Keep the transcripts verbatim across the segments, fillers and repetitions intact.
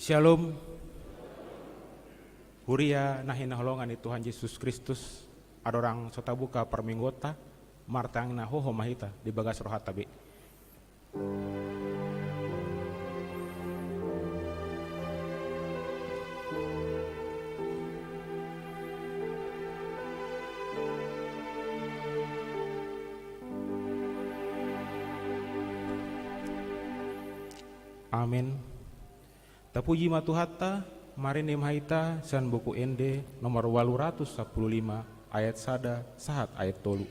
Syalom. Huria na hinaholongan ni Tuhan Jesus Kristus, andorang so tabuka parmingguonta, martangiang na hohom ma hita di bagas rohanta be. Amen. Tapuji ma Tuhanta, marende ma hita sian Buku Ende nomor ualu ratus sampulu lima, ayat sada sahat ayat tolu.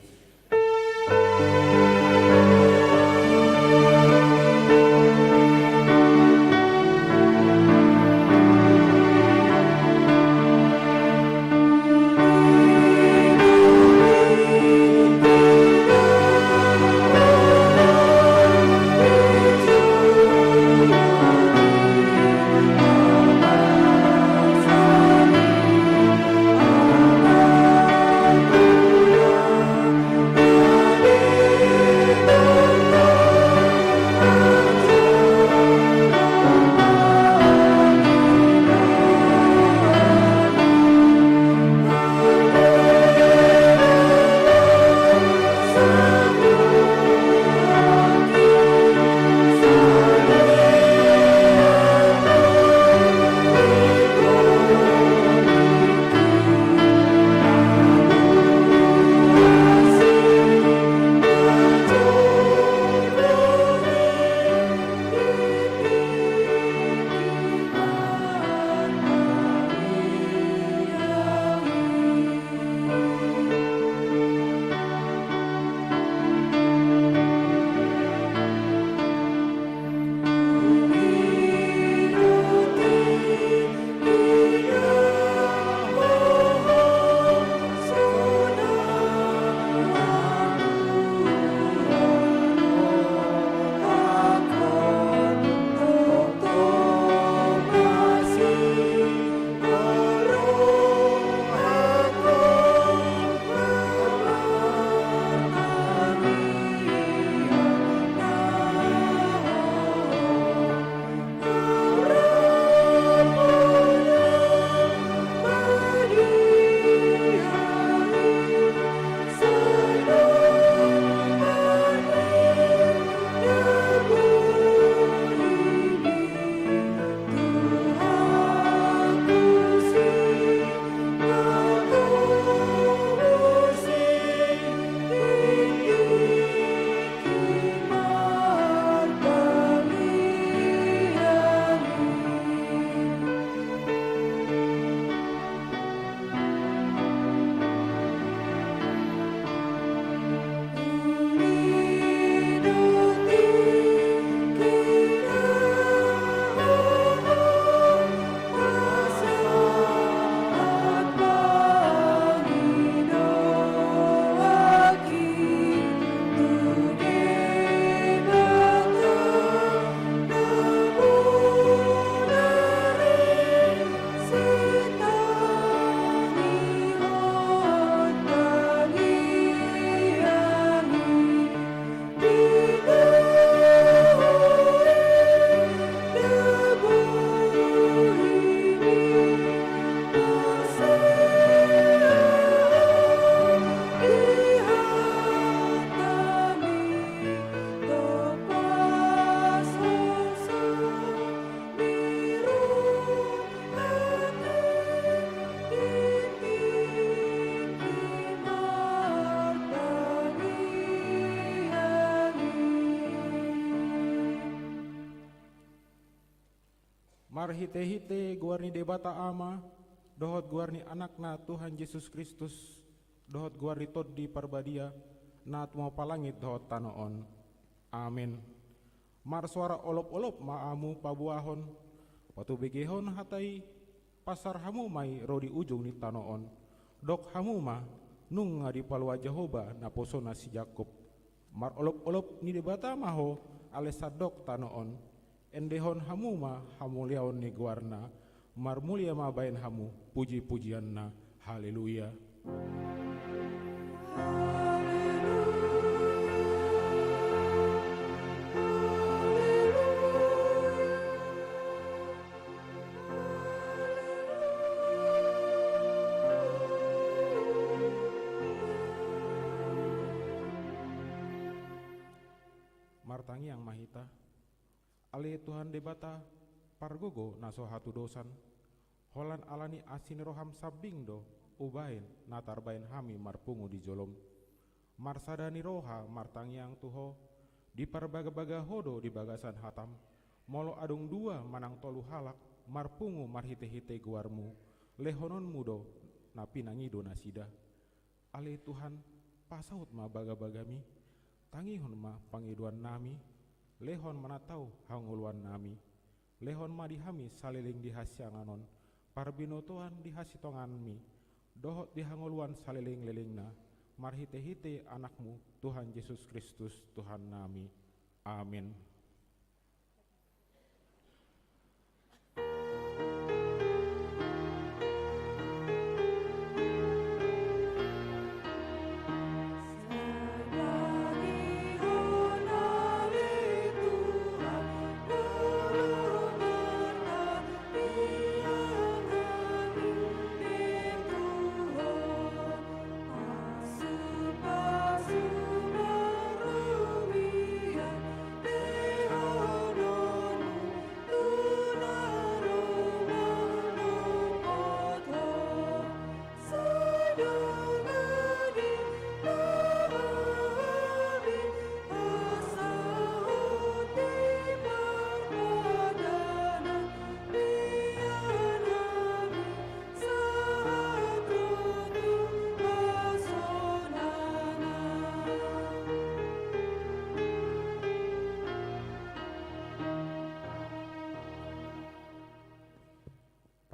Marhitehite goar ni Debata Ama, dohot goar ni Anakna Tuhan Jesus Kristus, dohot goar ni Tondi Parbadia, na tumompa langit dohot tano on. Amen. Marsoara olopolop ma hamu paboahon, patubegehon hata i, pansar hamu ma i ro di ujung ni tano on. Dok hamu ma, nunga dipalua Jahowa naposona si Jakkob. Marolopolop ni Debata ma ho, ale sandok tano on. Endehon hamu ma hamuliaon ni goarna, marmulia ma baen hamu pujipujianna. Haleluya. Tangiang ma hita. Ale Tuhan Debata, pargogo na so hatudosan, holan ala ni asi ni roham sambing do hubahen na tarbahen hami marpungu di jolom. Marsada ni roha martangiang tu Ho, diparbagabaga Ho do di bagasan hatam. Molo adong dua manang tolu halak marpungu marhitehite goarmu, lehononmu do na pinangido nasida. Ale Tuhan, pasaut ma bagabagami, tangihon ma pangidoannami, lehon ma na tau hangoluannami. Lehon ma di hami saleleng di hasiangan on parbinotoan di hasintonganmi, dohot di hangoluan saleleng-lelengna, marhitehite Anakmu, Tuhan Jesus Kristus, Tuhannami. Amin.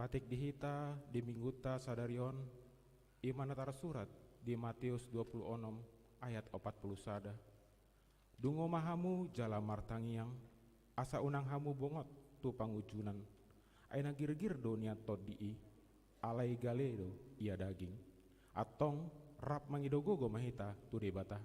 Patik di hita di minggunta sadari on, i ma na tarsurat di Mateus dua pulu onom ayat opat pulu sada. Dungo ma hamu jala martangiang, asa unang hamu bongot tu pangunjunan. Ai na girgir do nian tondi i, alai gale do ia daging. Antong, rap mangido gogo ma hita tu Debata.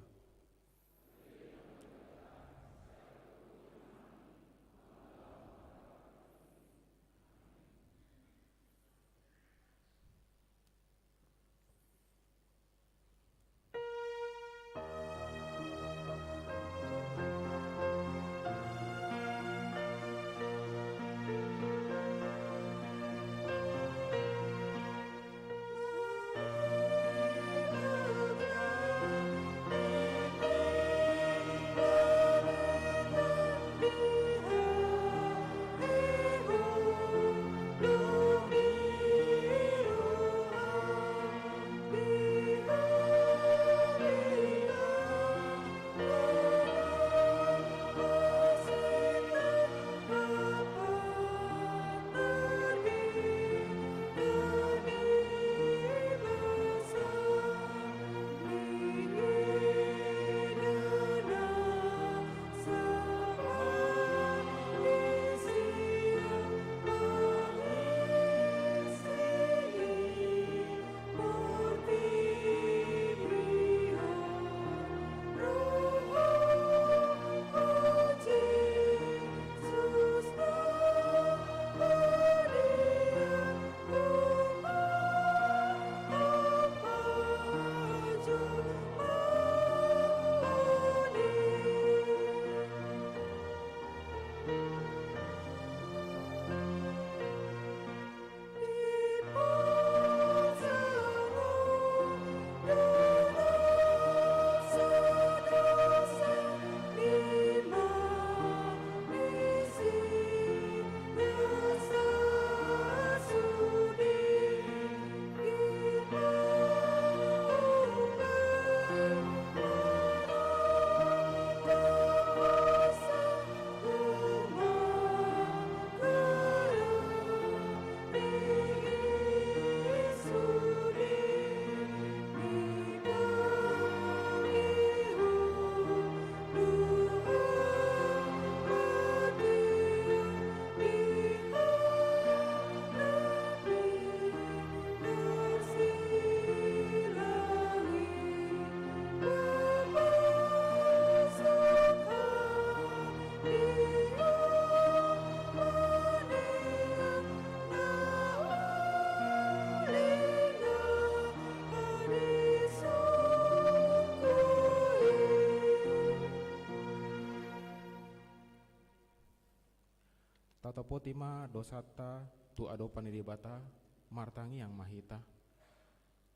Poti ma dosanta tu adopan ni Debata, martangiang ma hita.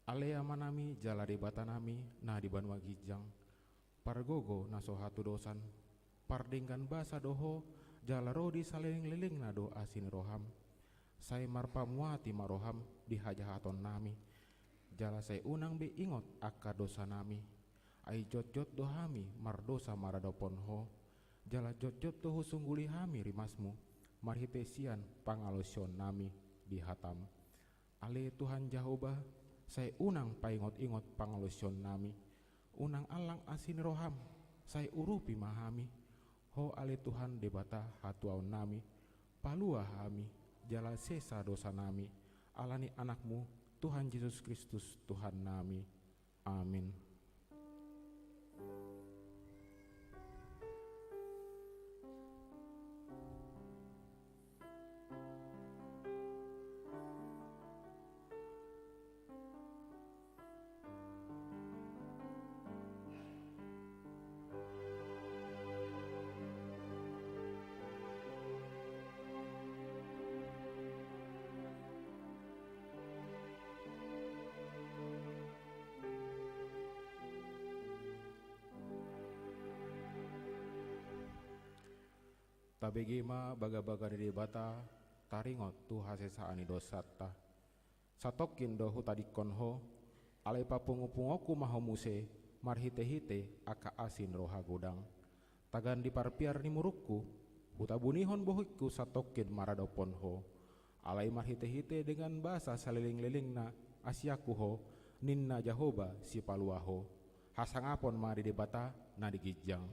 Ale Amanami jala Debatanami na di banua ginjang, pargogo na so hatudosan, pardenggan basa do Ho, jala ro di salelenglelengna do asi ni roham. Sai marpamuati ma roham di hajahatonnami, jala sai unang be ingot angka dosanami. Ai jotjot do hami mardosa maradophon Ho, jala jotjot do husungguli hami rimasmu, marhite sian pangalaosionnami di hatam. Ale Tuhan Jahowa, sai unang paingotingot pangalaosionnami, unang allang asi ni roham, sai urupi ma hami. Ho ale Tuhan Debata hatuaonnami, palua hami, jala sesa dosanami, ala ni Anakmu, Tuhan Jesus Kristus Tuhannami. Amin. Tabege ma bagabaga ni Debata, taringot tu hasesaan ni dosanta. Satongkin do hutadingkon ho, alai papungupunguonku ma ho muse marhitehite angka asi ni roha godang. Tagan di parpiar ni murukku, hutabunihon bohingku satongkin maradophon ho. Alai marhitehite denggan basa salelenglelengna asianku ho, ninna Jahowa Sipalua ho. Hasangapon ma di Debata na di ginjang.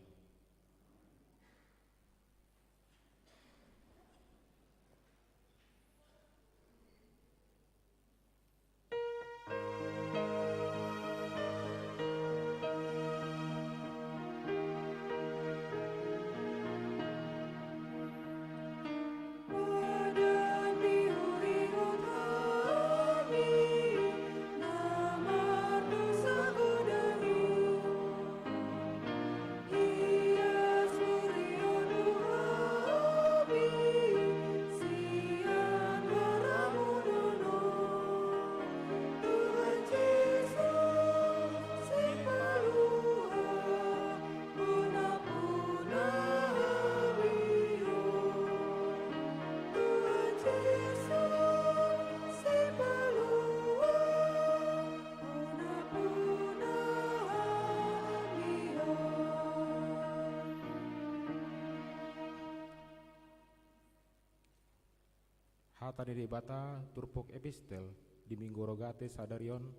Hata ni Debata turpuk epistel di Minggu Rogate sadari on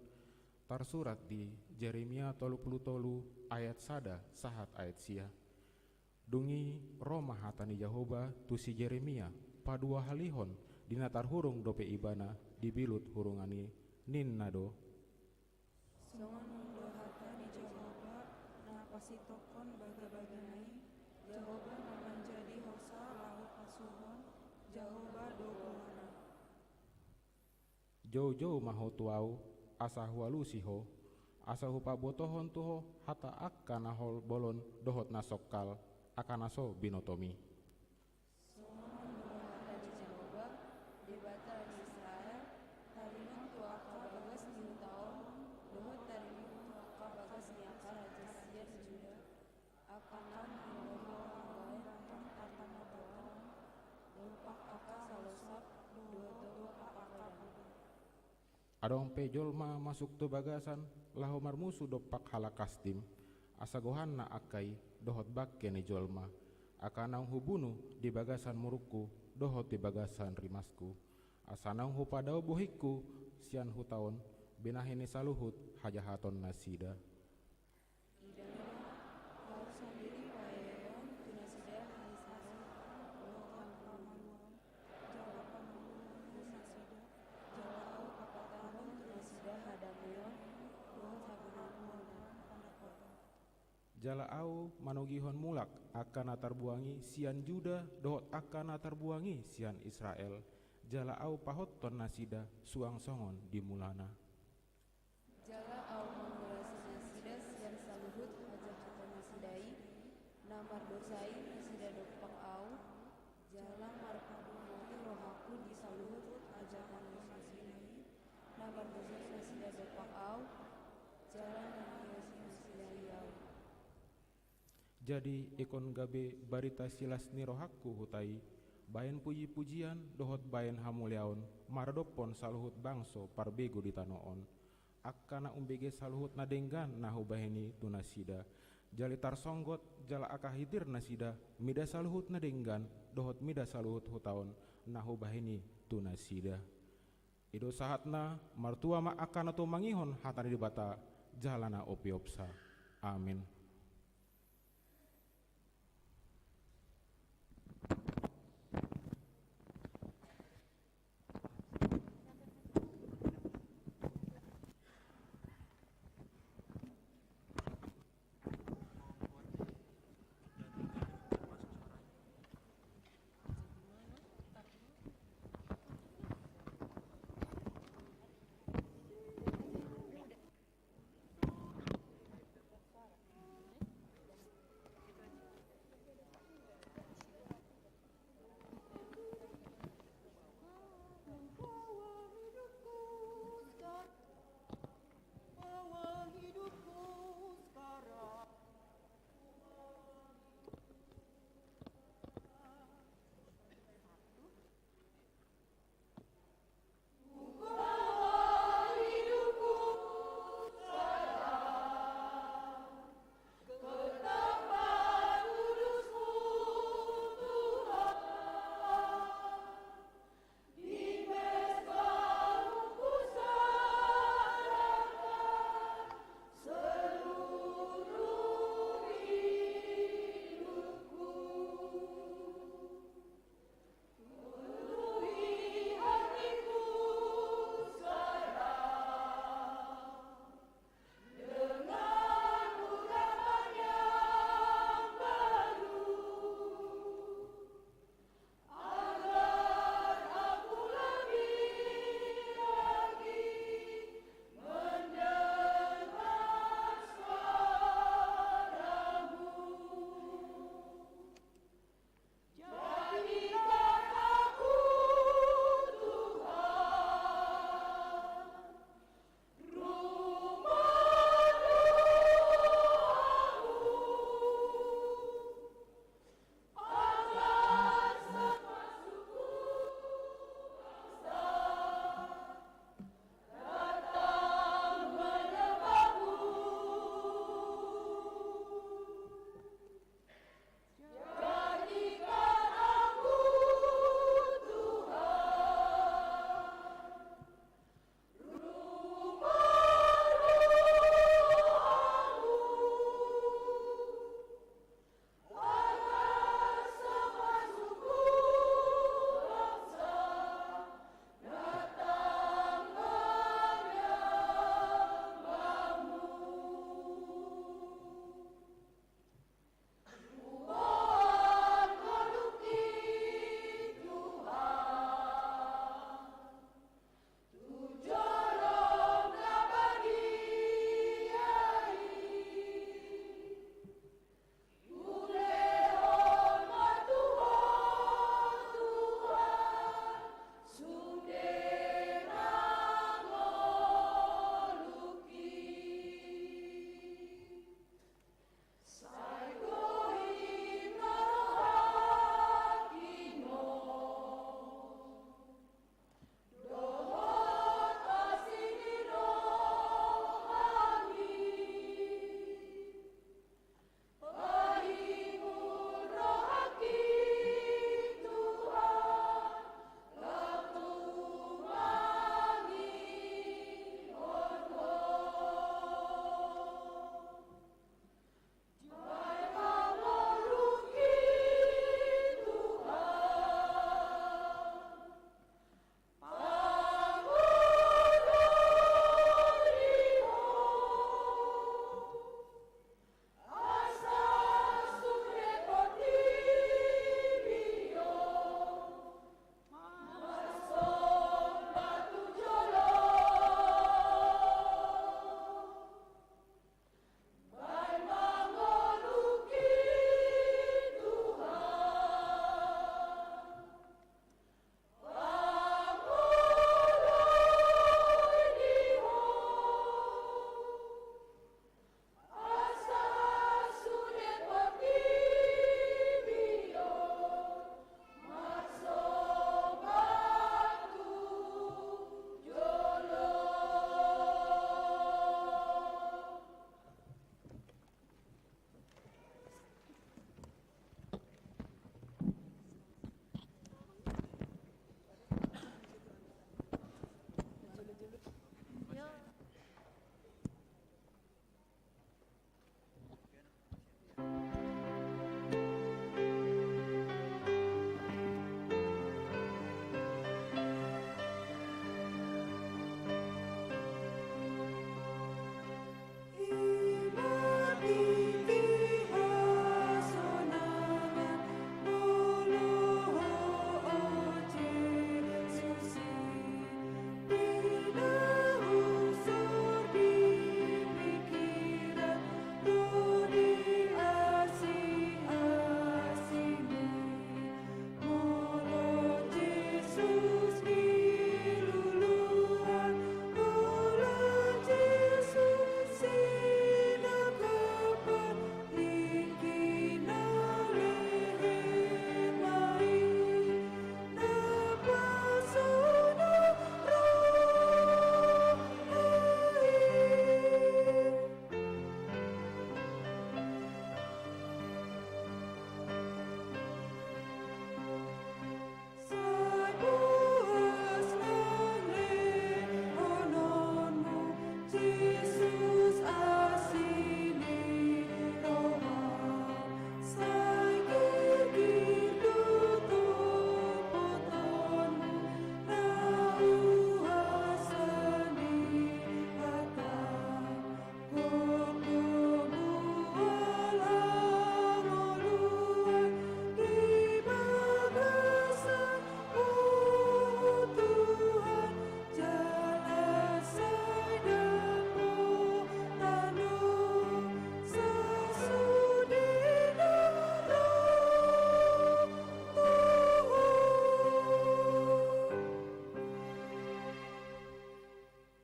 tarsurat di Jeremia tolu pulu tolu ayat sada sahat ayat sia. Dung i ro ma hata ni Jahowa tu si Jeremia paduahalihon di na tarhurung dope ibana di bilut hurungan i, ninna do: Songon on do hata ni Jahowa na pasintongkon bagabagana i, Jahowa na manjadi hosa laho pasuhon, Jahowa do goarna. Joujou ma ho tu Ahu, asa hualusi ho, asa hupabotohon tu ho hata angka na holbolon dohot na songkal, angka na so binotomi. Songon on do hata ni Jahowa, Debata ni Israel: Taringot tu angka bagas ni huta on, dohot taringot tu angka bagas ni angka raja sian Juda, angka na mambahen hata ni Jahowa, dompak angka salosap dohot dompak angka dalan. Adong pe jolma masuk tu bagasan laho marmusu dompak halak Kasdim, asa gohanna angka i dohot bangke ni jolma, angka naung hubunu di bagasan murukku dohot di bagasan rimasku, asa naung hupadao bohingku sian huta on, benahi ni saluhut hajahatonnasida. Ida ma, Ahu sandiri paeon tu nasida hahisaon dohot haporluon, jala pamanguhon nasida, jala Ahu papatarhon tu nasida hadameon dohot haporluon. Jala Ahu manogihon mulak angka na tarbuang i sian Juda dohot angka na tarbuang i sian Israel, jala Ahu pahothon nasida suang songon di mulana. Jala Ahu mangulasi nasida sian saluhut hajahatonnasida i, na mardosa i nasida dompak Ahu, jala marpadu ma Jadi ingkon gabe barita silas ni rohangku huta i, baen puji-pujian dohot baen hamuliaon maradophon saluhut bangso parbegu di tano on. Angka na umbege saluhut na denggan na hubahen i tu nasida. Jala tarsonggot jala angka hitir nasida mida saluhut na denggan dohot mida saluhut huta on na hubahen i tu nasida. I do sahatna. Martua ma angka na tumangihon hata ni Debata jala na umpeopsa. Amin.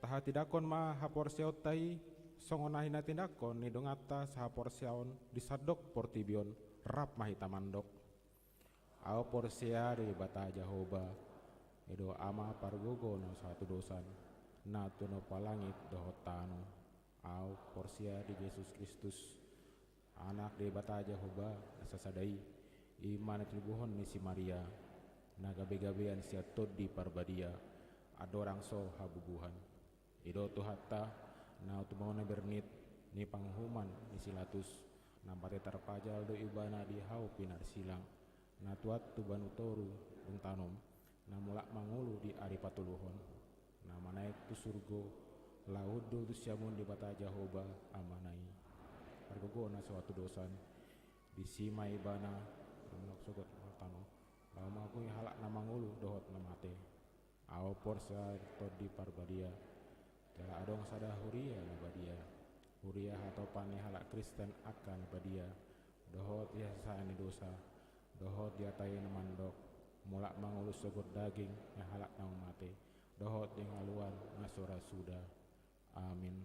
Tahatindangkon ma haporseaonta i, songon na hinatindangkon ni donganta sahaporseaon di sandok portibi on, rap ma hita mandok. Ahu porsea di Debata Jahowa, i do Ama pargogo na so hatudosan, na tumompa langit dohot tano. Ahu porsea di Jesus Kristus, Anak Debata Jahowa na sasada i, i ma na tinobuhon ni si Maria, na gabegabean sian Tondi Parbadia, andorang so habubuhan. I do Tuhanta, na tumaon na bernit ni panguhuman ni si Latus, na mate tarpajal do ibana di hau pinarsilang, na tuat tu banua toru dung tanom, na mulak mangolu di ari patoluhon, na manaek tu surgo, laho hundul tu siamun Debata Jahowa Amana i. Pargogo na so hatudosan, disi ma ibana, na mulak sogot tu tano, laho manggohi halak na mangolu dohot na mate. Ahu porsea Tondi Parbadia, jala adong sada huria na badia, huria hatopan ni halak Kristen angka na badia, dohot di hasesaan ni dosa, dohot di hata i na mandok, mulak mangolu sogot daging ni halak naung mate, dohot di hangoluan na so ra suda. Amin.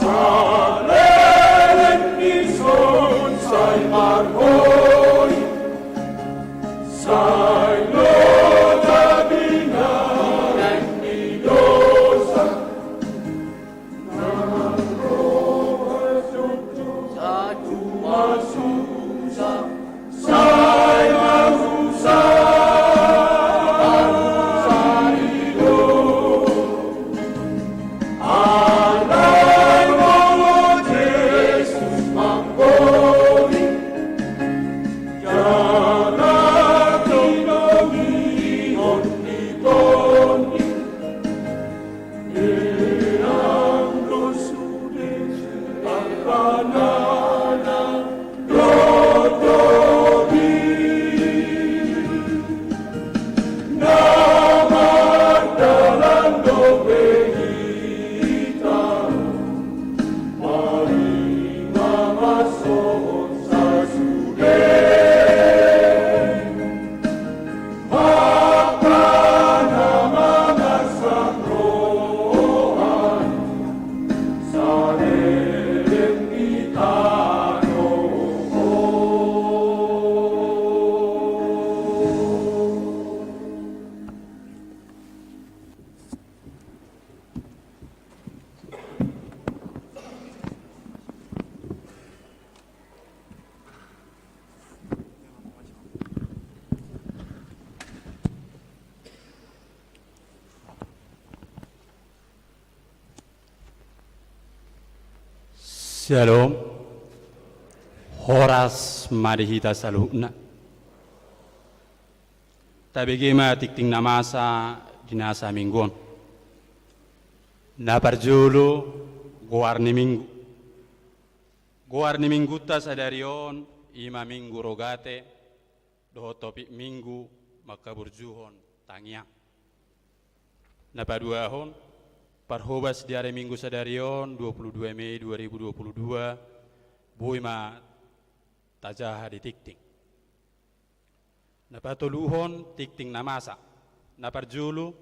Saleleng ni son sai marhoi, sai loja binareng ni dosa. Syalom. Horas ma di hita saluhutna. Tabege ma tingting na masa di nasa minggu on. Na parjolo, goar ni minggu. Goar ni minggunta sadari on i ma Minggu Rogate, dohot topik minggu mangkaburjuhon tangiang. Na paduahon, parhobas di ari Minggu sadari on, dua puluh dua Mei dua ribu dua puluh dua, boi ma tajaha di tingting. Na patoluhon, tingting na masa. Na parjolo,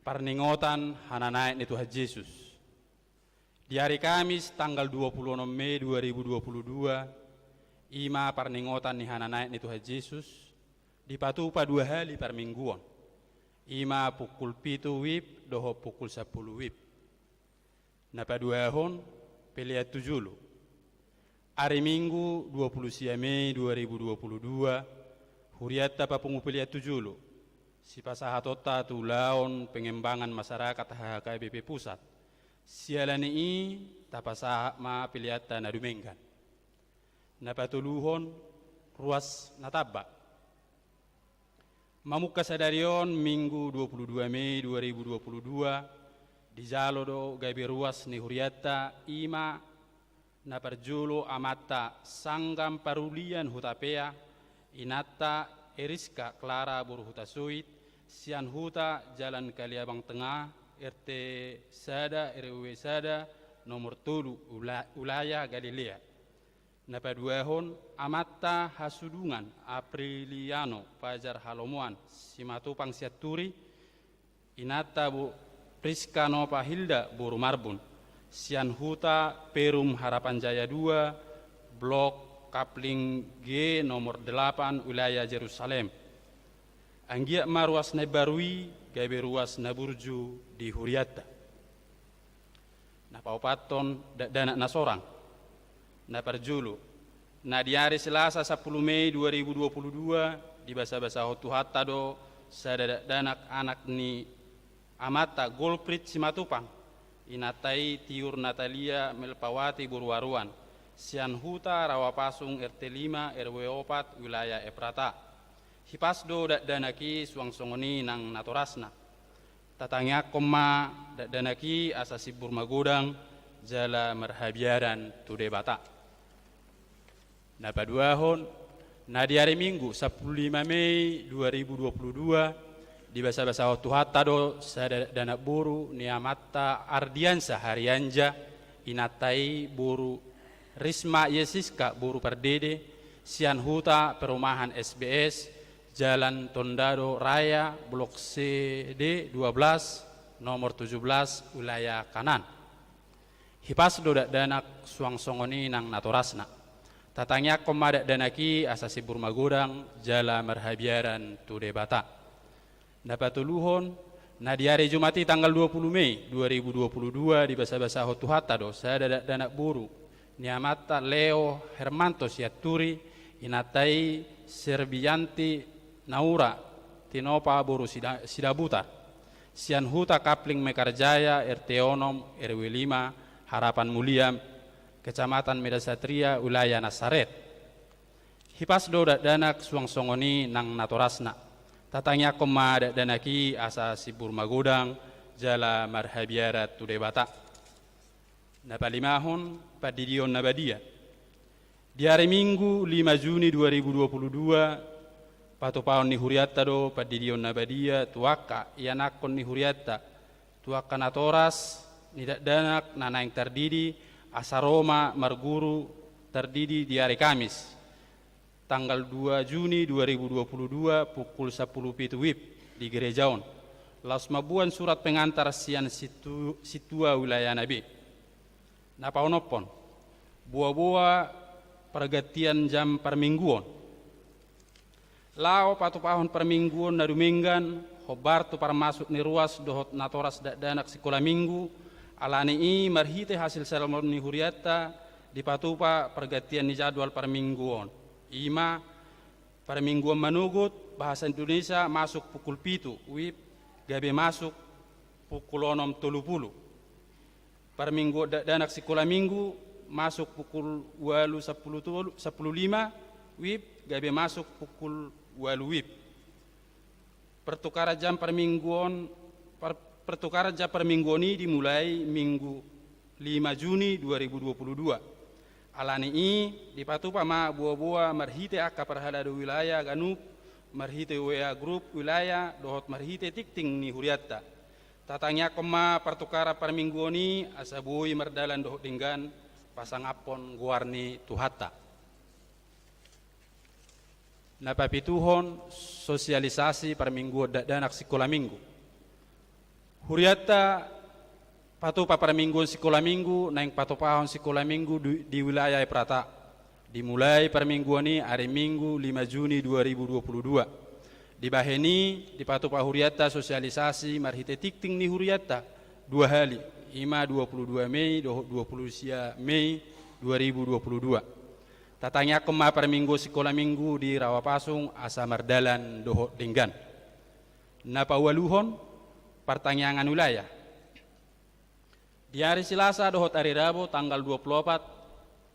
parningotan hananaek ni Tuhan Jesus. Di ari Kamis tanggal dua puluh onom Mei dua ribu dua puluh dua, i ma parningotan ni hananaek ni Tuhan Jesus, dipatupa dua hali parmingguon, i ma pukul pitu wib dohot pukul sampulu wib. Na paduahon, pelean tu jolo. Ari Minggu dua puluh sia Mei dua ribu dua puluh dua, hurianta papungu pelean tu jolo, sipasahatonta tu ulaon pengembangan masyarakat H H K B P Pusat. Siala ni i tapasahat ma peleanta na dumenggan. Na patoluhon, ruas na tamba. Mamungka sadari on Minggu dua puluh dua Mei dua ribu dua puluh dua, dijalo do gabe ruas ni hurianta, i ma na parjolo amanta Sanggam Parulian Hutapea, inanta Eriska Klara boru Hutasoit, sian huta Jalan Kaliabang Tengah, R T sada, R W sada, nomor tolu, Ula-, Ulaya Galilea. Na paduahon, amanta Hasudungan Apriliano Pajar Halomoan Simatupang Sianturi, inanta bo-, Priska Nopa Hilda boru Marbun, sian huta Perum Harapan Jaya dua, blok Kapling G nomor delapan, wilayah Jerusalem. Anggiat ma ruas na imbaru i gabe ruas na burju di hurianta. Na paopathon, dakdanak na sorang. Na parjolo, na di ari Selasa sampulu Mei dua ribu dua puluh dua, dibasabasahon Tuhanta do sada dakdanak anak ni amanta Golprit Simatupang, inanta i Tiur Natalia Melpawati boru Aruan, sian huta Rawapasung R T lima R W opat wilayah Eprata. Hipas do dakdanak i suang songon i nang natorasna. Tatangiangkon ma dakdanak i asa simbur magodang jala marhabiaran tu Debata. Na paduahon, na di ari Minggu sampulu lima Mei dua ribu dua puluh dua, dibasabasahon Tuhanta do sada dakdanak boru ni amanta Ardiansa Harianja, inanta i boru Risma Yesiska boru Pardede, sian huta Perumahan S B S, Jalan Tondado Raya, blok C D dua belas, nomor tujuh belas, wilayah Kanan. Hipas do dakdanak suang songon i nang natorasna. Tatangiangkon ma dakdanak i asa simbur magodang jala marhabiaran tu Debata. Na patoluhon, na di ari Jumat i tanggal dua puluh Mei dua ribu dua puluh dua dibasabasahon Tuhanta do sada dakdanak boru ni amanta Leo Hermanto Sianturi, inanta i Serbianti Naura Tinopa boru Sida-, Sidabutar, sian huta Kapling Mekarjaya, R T onom, R W lima, Harapan Mulia, Kecamatan Medan Satria, Wilayah Nasaret. Hipas do dakdanak suang songon i nang natorasna. Tatangiangkon ma dakdanak i asa simbur magodang jala marhabiaran tu Debata. Na palimahon, pandidion na badia. Di ari Minggu lima Juni dua ribu dua puluh dua, patupaon ni hurianta do pandidion na badia tu angka ianakhon ni hurianta, tu angka natoras ni dakdanak na naeng tardidi, asa ro ma marguru tardidi di ari Kamis, tanggal dua Juni dua ribu dua puluh dua, pukul sampulu pitu WIB di gereja on, laos mamboan surat pengantar sian situ-, sintua wilayahna be. Na paonomhon, boaboa pargantian jam parmingguon. Laho patupahon parmingguon na dumenggan, hombar tu parmasuk ni ruas dohot natoras dakdanak sikola minggu, ala ni i marhite hasil sermon ni hurianta dipatupa pargantian ni jadwal parmingguon. I ma, parmingguon manogot, bahasa Indonesia, masuk pukul pitu WIB, gabe masuk pukul onom tolu pulu. Parmingguon dakdanak sikola minggu, masuk pukul ualu sampulu tolu, sampulu lima WIB, gabe masuk pukul ualu WIB. Pertukaran jam parmingguon, per-, pertukaran jam parmingguon i dimulai Minggu lima Juni dua ribu dua puluh dua. Ala ni i, dipatupa ma boaboa marhite angka parhalado wilayah ganup, marhite W A grup wilayah, dohot marhite tingting ni hurianta. Tatangiangkon ma partukaran parmingguon i asa boi mardalan dohot denggan, pasangaphon goar ni Tuhanta. Na papituhon, sosialisasi parmingguon dakdanak sikola minggu. Hurianta patupa parmingguon sikola minggu, naeng patupahon sikola minggu du-, di wilayah Eprata. Dimulai parmingguon i ari Minggu lima Juni dua ribu dua puluh dua. Dibahen i, dipatupa hurianta sosialisasi marhite tingting ni hurianta dua hali, i ma dua puluh dua Mei dohot dua puluh sia Mei dua ribu dua puluh dua. Tatangiangkon ma parmingguon sikola minggu di Rawa Pasung asa mardalan dohot denggan. Na paualuhon, partangiangan wilayah. Di ari Selasa dohot ari Rabu tanggal dua puluh opat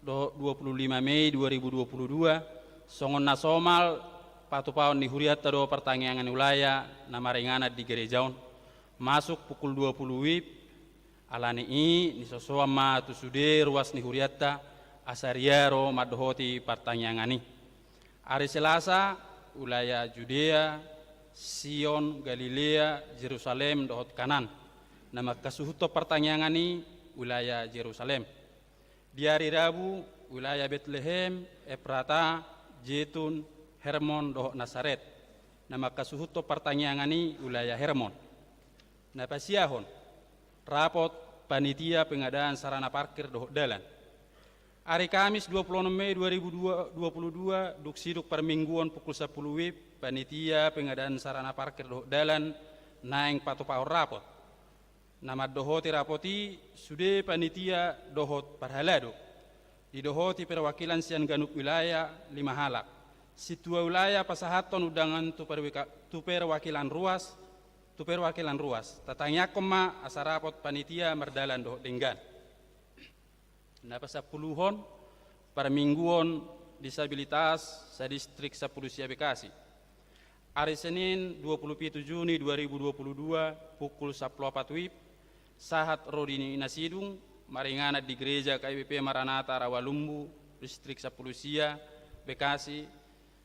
dohot dua puluh lima Mei dua ribu dua puluh dua, songon na somal, patupaon ni hurianta do partangiangan wilayah na maringanan di gereja on, masuk pukul dua puluh WIB. Ala ni i, nisosoan ma tu sude ruas ni hurianta, asa riaro mandohoti partangiangan i. Ari Selasa, wilayah Judea, Sion, Galilea, Jerusalem dohot Kanaan. Na mangkasuhuthon partangiangan i, wilayah Jerusalem. Di ari Rabu, wilayah Betlehem, Eprata, Jetun, Hermon dohot Nasaret. Na mangkasuhuthon partangiangan i, wilayah Hermon. Na pasiahon, rapot panitia pengadaan sarana parkir dohot dalan. Ari Kamis dua puluh onom Mei dua ribu dua puluh dua, dung sidung parmingguon pukul sampulu WIB, panitia pengadaan sarana parkir dohot dalan naeng patupahon rapot. Na mandohoti rapot i sude panitia dohot parhalado. Didohoti perwakilan sian ganup wilayah lima halak. Sintua wilayah pasahathon undangan tu perwika-, tu perwakilan ruas, tu perwakilan ruas. Tatangiangkon ma asa rapot panitia mardalan dohot denggan. Na pasampuluhon, parmingguon disabilitas sadistrik sampulu sia Bekasi. Ari Senin dua puluh pitu Juni dua ribu dua puluh dua, pukul sampulu opat WIB, sahat ro di na sidung, maringanan di Gereja K B P Maranatha Rawalumbu, Distrik sampulu sia, Bekasi,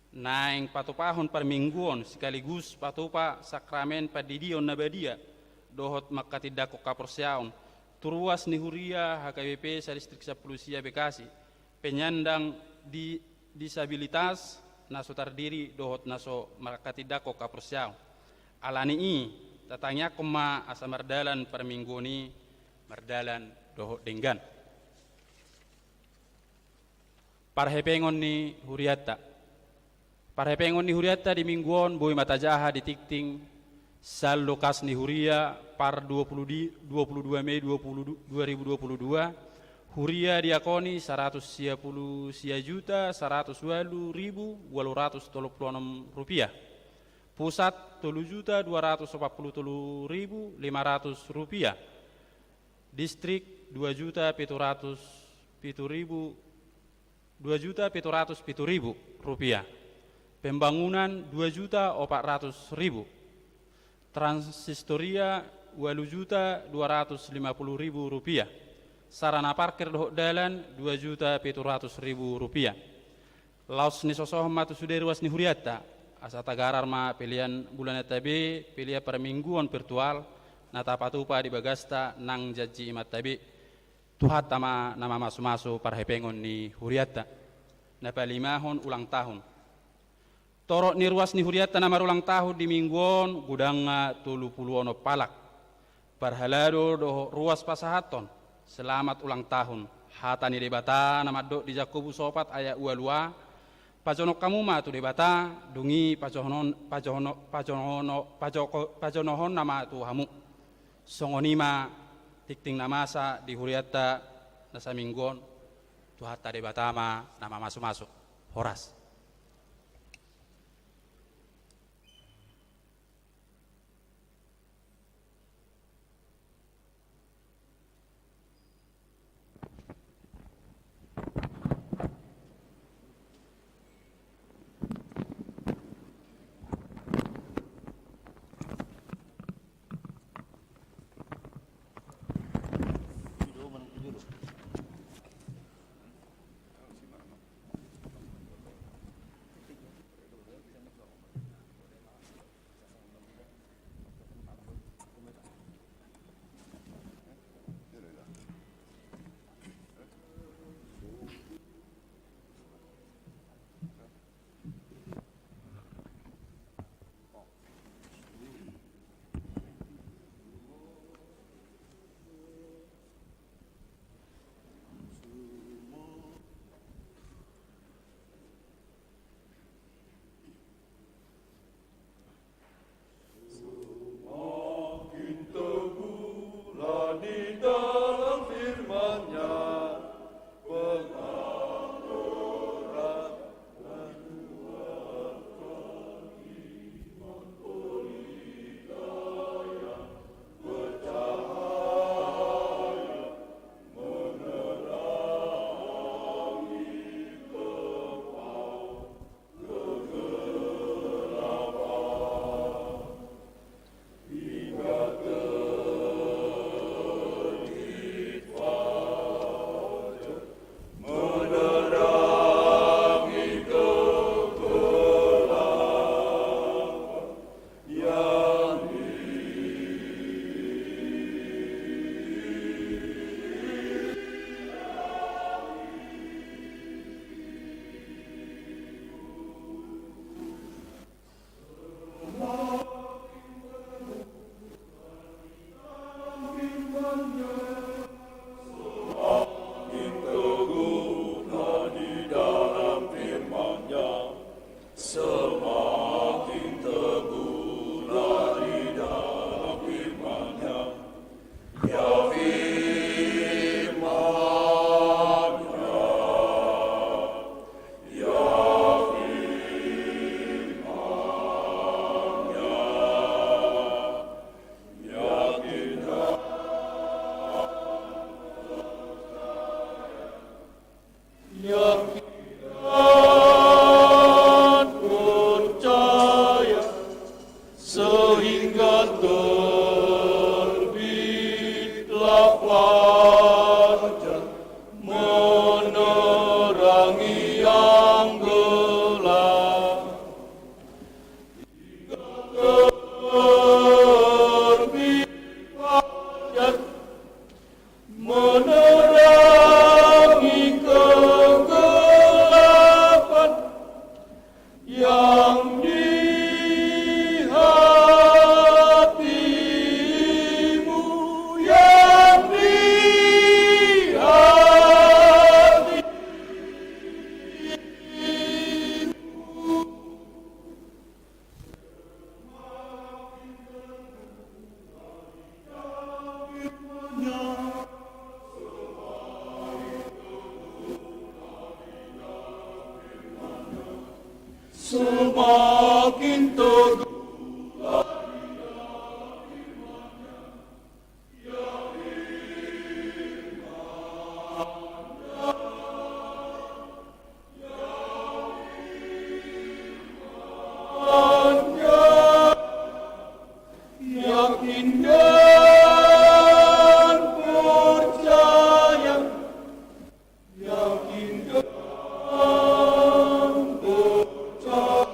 naeng patupahon parmingguon sekaligus patupa sakramen pandidion na badia dohot mangkatindangkon haporseaon tu ruas ni huria H K B P sadistrik sampulu sia Bekasi, penyandang di-, disabilitas na so tardidi dohot na so mangkatindangkon haporseaon. Ala ni i, tatangiangkon ma asa mardalan parmingguon i, mardalan dohot denggan. Parhepengon ni hurianta. Parhepengon ni hurianta di minggu on boi ma tajaha di tingting saldo kas ni huria par dua puluh di, dua puluh dua Mei dua puluh, dua ribu dua puluh dua, huria diakoni saratus sia puluh sia juta saratus ualu ribu ualu ratus tolu puluh onom rupiah. Pusat tolu juta dua ratus opat puluh tolu ribu lima ratus rupiah. Distrik dua juta pitu ratus pitu ribu, dua juta pitu ratus pitu ribu rupiah. Pembangunan dua juta opat ratus ribu. Transistoria ualu juta dua ratus lima puluh ribu rupiah. Sarana parkir dohot dalan dua juta pitu ratus ribu rupiah. Laos nisosohon ma tu sude ruas ni hurianta, asa tagarar ma pelean bulananta be, pelean parmingguon virtual, na tapatupa di bagasta nang janji imanta be. Tuhanta ma na mamasumasu parhepengon ni hurianta. Na palimahon ulang tahun. Torop ni ruas ni hurianta na marulang tahun di minggu on godangna tolu puluh onom halak. Parhalado dohot ruas pasahathon selamat ulang tahun. Hata ni Debata na mandok di Jakobus opat ayat ualu a, pajonok hamu ma tu Debata, dung i pajohonon, pajohono, pajohono, pajoko, pajonohonna ma tu hamu. Songon i ma tingting na masa di hurianta na saminggu on. Tuhanta Debata ma na mamasumasu. Horas. Semakin teguhlah di dalam firman-Nya, pengangguran dan dua kaki, iman pelita yang bercahaya, menerangi kepala. Semakin teguhlah di dalam firman-Nya. Ya firman-Nya, ya firman-Nya, yakin dan percaya. Yakin dan percaya, sehingga terbitlah fajar menerangi yang gelap. Hingga terbit fajar menerangi kegelapan yang di hatimu, yang di Semakin teguh. Yakin dan percaya. Yakin dan percaya.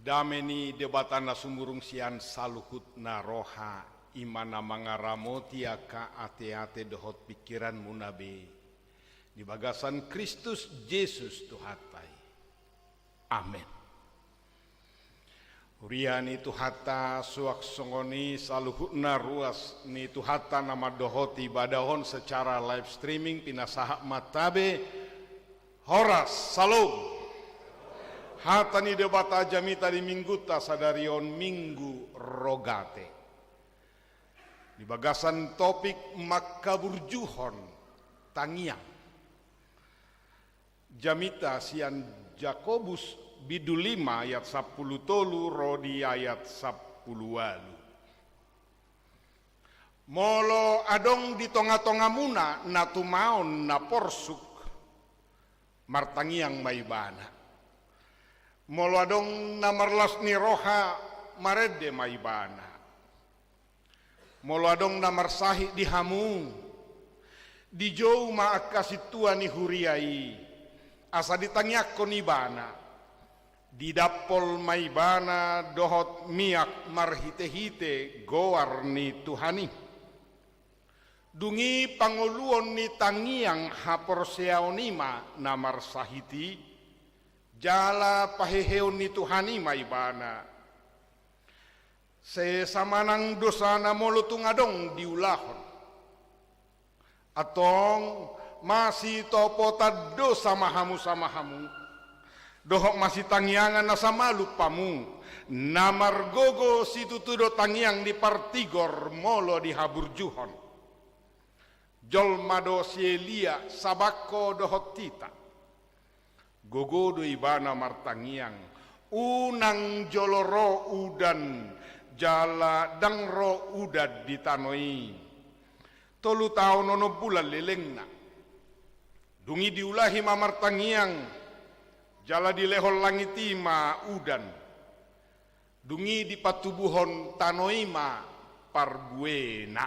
Dame ni Debata na sumurung sian saluhutna roha, i ma na mangaramoti angka ateate dohot pingkiranmuna be, di bagasan Kristus Jesus Tuhanta i. Amen. Huria ni Tuhanta, suang songon i saluhutna ruas ni Tuhanta na mandohoti ibadah on secara live streaming, pinasahat ma tabe. Horas, Salom. Hata ni Debata jamita di Minggunta sadari on, Minggu Rogate. Di bagasan topik mangkaburjuhon tangiang. Jamita sian Jakobus bindu lima ayat sampulu tolu ro di ayat sampulu ualu. Molo adong di tongatongamuna na tumaon na porsuk, martangiang ma ibana. Molo adong na marlas ni roha, marende ma ibana. Molo adong na marsahit di hamu, dijou ma angka sintua ni huria i, asa ditangiangkon ibana. Didampol ma ibana dohot miak marhitehite goar ni Tuhan i. Dung i pangoluon ni tangiang haporseaon i ma na marsahit i, jala paheheon ni Tuhan i ma ibana. Sesa manang dosana molo tung adong diulahon. Antong, masitopotan do sama hamu sama hamu, dohot masitangiangan na samalum hamu, na margogo situtu do tangiang ni partigor molo dihaburjuhon. Jolma do si Elia sabangko dohot hita. Gogo do ibana martangiang, unang jolo ro udan, jala ndang ro udan di tano i. Tolu taon onom bulan lelengna. Dung i diulahi ma martangiang, jala dilehon langit i ma udan. Dung i dipatubuhon tano i ma parbuena.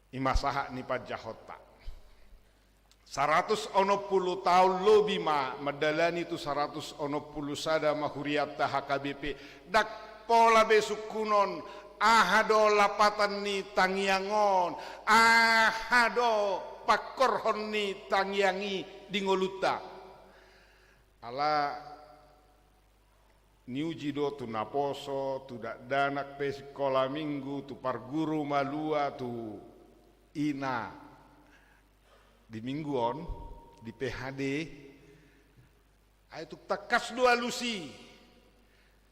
I ma sahat ni panjahonta. Saratus onom pulu taon lobi ma mandalani tu saratus onom pulu sada ma hurianta H K B P. Ndang pola be sungkunon, aha do lapatan ni tangiang on, aha do pangkorhon ni tangiang i di ngolunta. Ala niuji do tu naposo, tu dakdanak pe sikola minggu, tu parguru malua, tu ina di minggu on, di P H D. Ai tung tangkas do alus i.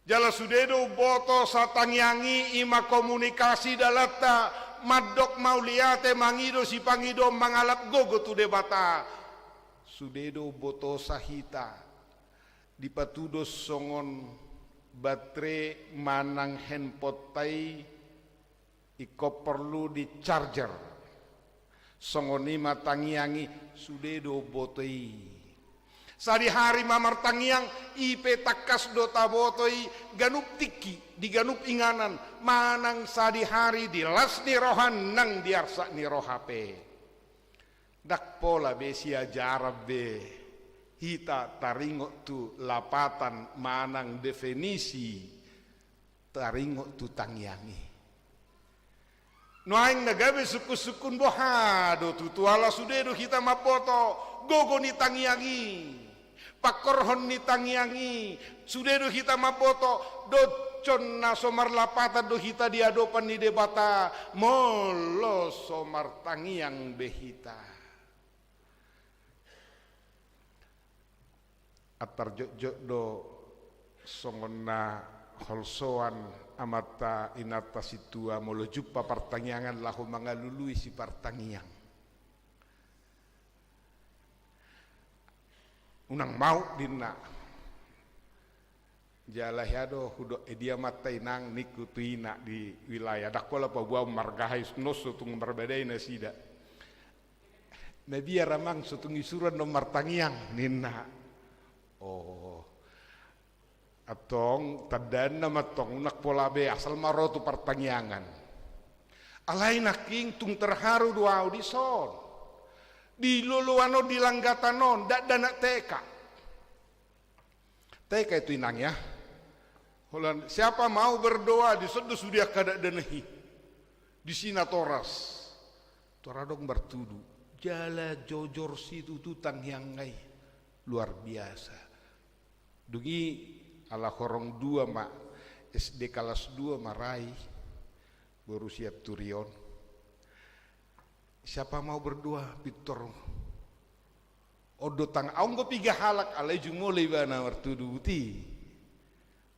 Jala sude do umboto sa tangiang i, i ma komunikasi dalanta, mandok mauliate, mangido sipangido, mangalap gogo tu Debata. Sude do umboto sa hita. Dipatudos songon batre manang handphoneta i, ingkon porlu di charger. Songon i ma tangiang i, sude do boto i. Sadihari ma martangiang, i pe tangkas do taboto i, ganup tingki, di ganup inganan, manang sadihari di las ni roha nang di arsak ni roha pe. Ndang pola be siajaran be hita taringot tu lapatan manang definisi taringot tu tangiang i. Nuaeng na gabe sungkunsungkun, boha do tutu, ala sude do hita mamboto gogo ni tangiang i. Pangkorhon ni tangiang i, sude do hita mamboto, doncon na so marlapatan do hita di adopan ni Debata, molo so martangiang be hita. Antar jotjot do songon na holsoan amanta inanta sintua, molo jumpa partangiangan laho mangalului sipartangiang. Unang mauk, ninna. Jala hea do hudok, eh, dia ma ta inang, ningku tu ina di wilayah. Ndang pola paboaon marga aha i, nunga so tung marbadai nasida. Mabiar amang, so tung isuruan do martangiang, ninna. Oh. Antong tandaanna ma antong, unang pola be, asal ma ro tu partangiangan. Alai nangkin tung terharu do au dison. Di loloan on, di langgatan on, dakdanak T K. Teka itu inang ya. Holan siapa mau berdoa, dison do sude angka dakdanak i. Disi natoras. Tor adong martudu. Jala jojor situtu tangiangna i. Luar biasa. Dung i ala horong dua ma S D kalas dua ma ra i. Boru Sianturi on. Siapa mau berdoa, pintor. On do tang, adong do piga halak, alai jumolo ibana martudu buti.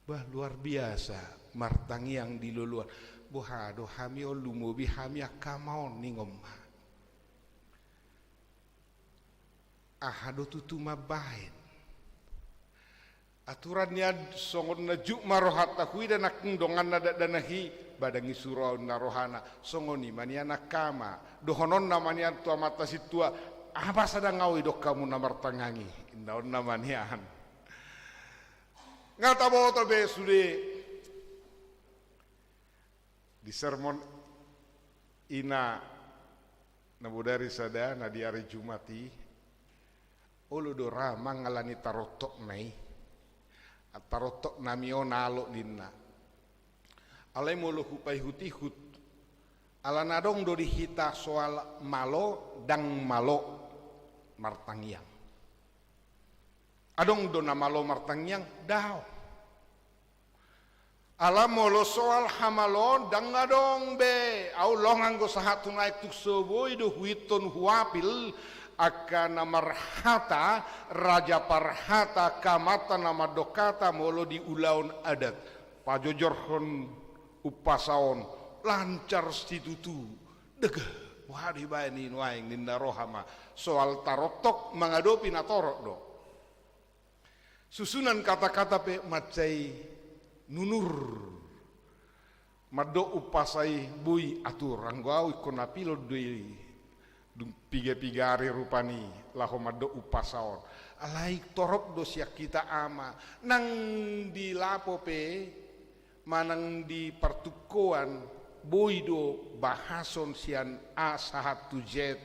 Bah, luar biasa, martangiang di loloan. Boha do hami on, lumobi hami angka ama on, ningon ma. Aha do tutu mambahen? Aturan nian songon na juk ma rohanta, huida nangkin donganna dakdanak i, ba ndang isuru au ninna rohana, songon i ma nian angka ama, dohononna ma nian tu amanta sintua, aha basa ndang au idok hamu na martangiang i, ninna on nama nian. Nga taboto be sude. Di sermon i na bodari sada na di ari Jumat i, olo do ra mangalani tarontokna i. Tarontoknami on alo ninna. Alai molo hupaihut-ihut, ala na adong do di hita soal malo, ndang malo martangiang. Adong do na malo martangiang? Daong. Ala molo soal hamaloon ndang adong be, au long anggo sahat tu naeng tung so boi do huihuthon huapil, angka na marhata, raja parhata, angka amanta na mandok hata molo di ulaon adat. Pajojorhon umpasa on, lancar situtu. Dega, boha do ibaen i nuaeng ninna roha ma. Soal tarontok mangadopi na torop do. Susunan kata-kata pe mansai nunur. Mandok umpasa i boi atur. Anggo au ingkon apilon do i dung piga-piga ari rupani laho mandok umpasa on. Alai torop do sian hita ama. Nang di lapo pe manang di partungkoan boi do bahason sian A sahat tu Z,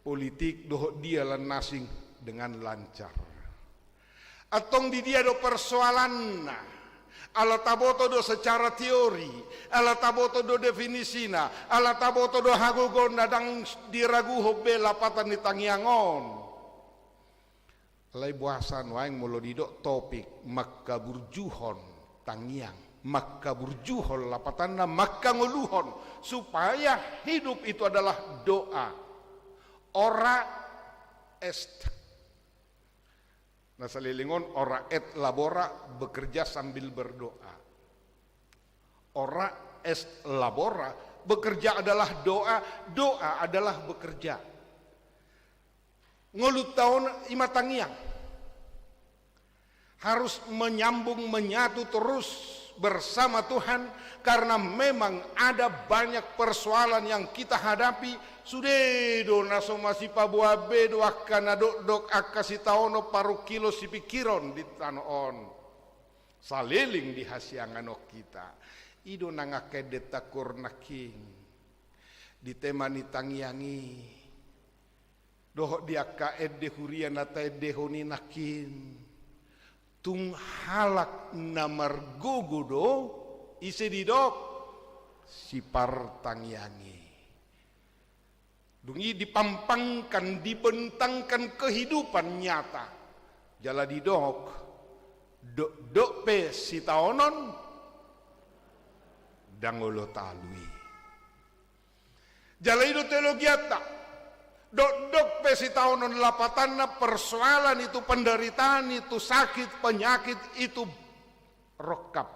politik dohot dia lan na asing dengan lancar. Antong di dia do persoalanna? Ala taboto do secara teori, ala taboto do definisina, ala taboto do hagogoonna, ndang diraguhon be lapatan ni tangiang on. Alai boasa nuaeng molo didok topik mangkaburjuhon tangiang, mangkaburjuhon lapatanna, mangkangoluhon, supaya hidup itu adalah doa. Ora est. Na saleleng on, ora et labora, bekerja sambil berdoa. Ora est labora, bekerja adalah doa, doa adalah bekerja. Ngolunta on i ma tangiang. Harus menyambung, menyatu terus bersama Tuhan, karena memang ada banyak persoalan yang kita hadapi. Sude do na so masipaboa be do angka na dokdok, angka sitaonon, parungkilon, sipingkiron di tano on. Saleleng di hasiangan on hita. I do nang angka endenta nangkin di tema ni tangiang i. Dohot di angka ende huria na taendehon i nangkin, tung halak na margogo do, ise didok? Sipartangiang i. Dung i dipampangkan, dibentangkan kehidupan nyata. Jala didok, dokdok pe sitaonon, ndang olo talu i. Jala i do teologianta. Dokdok pe sitaonon lapatanna, persoalan itu, penderitaan itu, sakit, penyakit itu rongkap.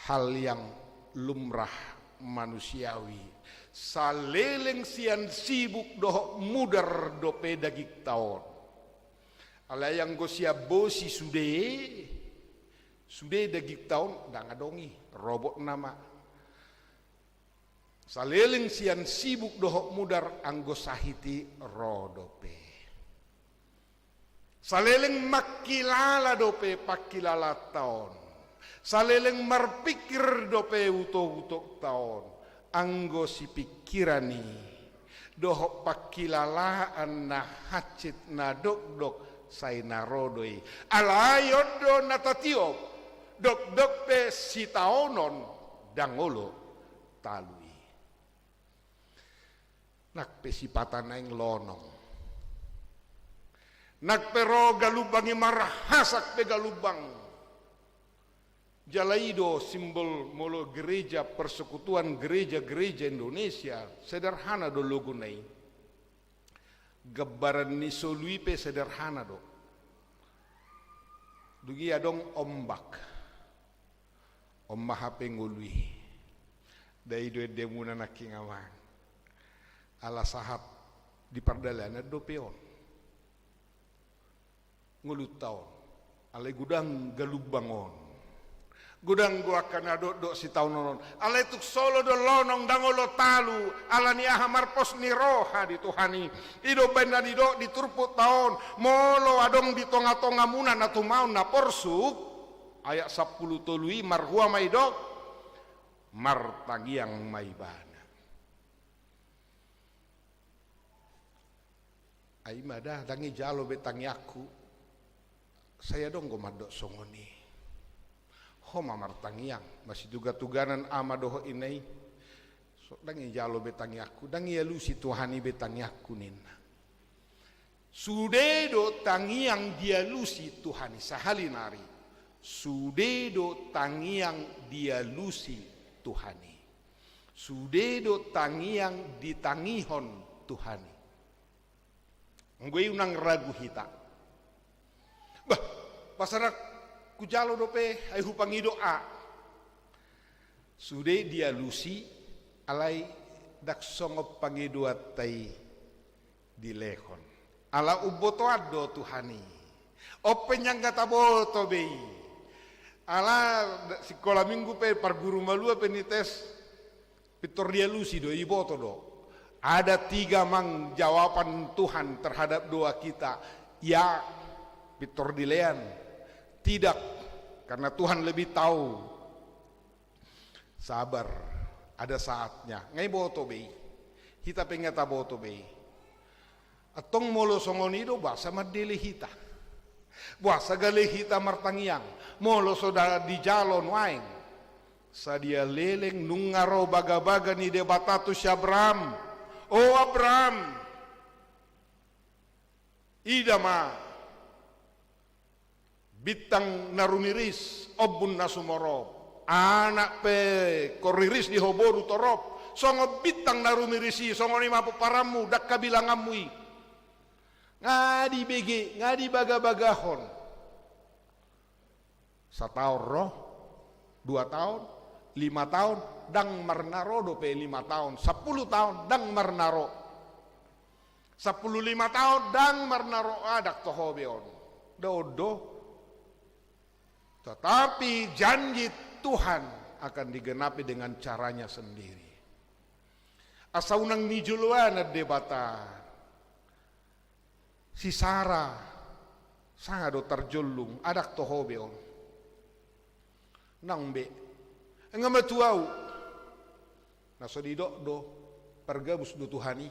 Hal yang lumrah, manusiawi. Saleleng sian sibuk dohot mudar dope dagingta on. Alai anggo sian bosi sude, sude dagingta on ndang adong i, robot nama. Saleleng sian sibuk dohot mudar, anggo sahit i ro dope. Saleleng mangkilala dope pangkilalaanta on. Saleleng marpingkir dope utok-utokta on. Anggo sipingkiran i dohot pangkilalaan na hansit na dokdok, Sai na ro do i. Alai on do na tatiop, dokdok pe sitaonon ndang olo talu i. Nang pe sipata naeng lonong, nang pe ro galumbang i, marhasak pe galumbang. Jala i do simbol molo gereja, persekutuan gereja-gereja Indonesia, sederhana do logona i. Gambaran ni solu i pe sederhana do. Dung i adong ombak. On ma hape ngolu i. Nda i do endemuna nangkin, amang. Ala sahat di pardalanan dope on ngolunta on. Alai godang galumbang on. Godang do angka na dokdok sitaonon on. Alai tung solo do lonong, ndang olo talu. Ala ni aha? Marpos ni roha di Tuhan i. I do umbaen na nidok di turpukta on. Molo adong di tonga-tongamuna na tumaon na porsuk, ayat sampulu tolu i, marhua ma idok? Martangiang ma ibana. Ai ma da, ndang ijalo be tangiangku. Sai adong do mandok songon i. Ho ma martangiang, masituga-tuganan ama dohot ina i. So, ndang ijalo be tangiangku, ndang ialusi Tuhan i be tangiangku, ninna. Sude do tangiang dialusi Tuhan i, sahali nari. Sude do tangiang dialusi Tuhan i. Sude do tangiang ditangihon Tuhan i. Anggo i unang ragu hita. Bah, pasal hujalo dope, ai hupangido a. Sude dialusi, alai ndang songon pangidoanta i dilehon. Ala umbotoan do Tuhan i. On pe ndang taboto be i. Ala sikola minggu pe, parguru malua pe nites, pintor dialusi do, iboto do. Ada tiga, amang, jawaban Tuhan terhadap doa kita. Ya, pintor dilehon. Tidak, karena Tuhan lebih tahu. Sabar, ada saatnya. Nga iboto be i. Hita pe nga taboto be i. Antong molo songon i do, boasa mandele hita? Boasa gale hita martangiang molo so da dijalo nuaeng? Sadia leleng nunga ro bagabaga ni Debata tu si Abraham. O Abraham, ida ma bintang na rumiris, ombun na sumorop. Anak pe ingkon riris di ho boru torop. Songon bintang na rumiris i, songon i ma pomparanmu, ndang habilanganmu i. Nga dibege, nga dibagabagahon. Sataon ro, dua taon, lima taon, ndang marnaro dope lima taon, sampulu taon, ndang marnaro. Sampulu lima taon, ndang marnaro, ah, ndang toho be on. Nda on do. Tetapi janji Tuhan akan digenapi dengan caranya sendiri. Asa unang nijoloan Debata. Si Sara, sanga do tarjollung, ah, ndang toho be on. Naung be, nga matua au. Na so didok do, pargabus do Tuhan i.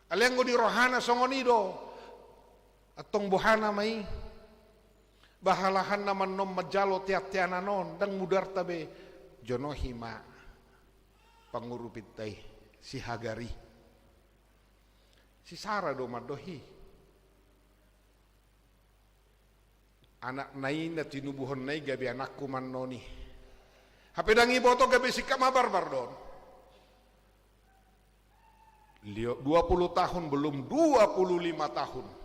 Alai anggo di rohana songon i do. Antong bohana ma i? Bah, alahanna ma annon manjalo tean-teanan on, ndang mudarta be. Jonohi ma pangurupinta i, si Hagar i. Si Sara do mandok i. Anakna i na tinubuhonna i gabe anakku ma annon i. Hape ndang iboto, gabe singkat ma barbar do on. Lio-, dua puluh tahun, belum dua puluh lima tahun.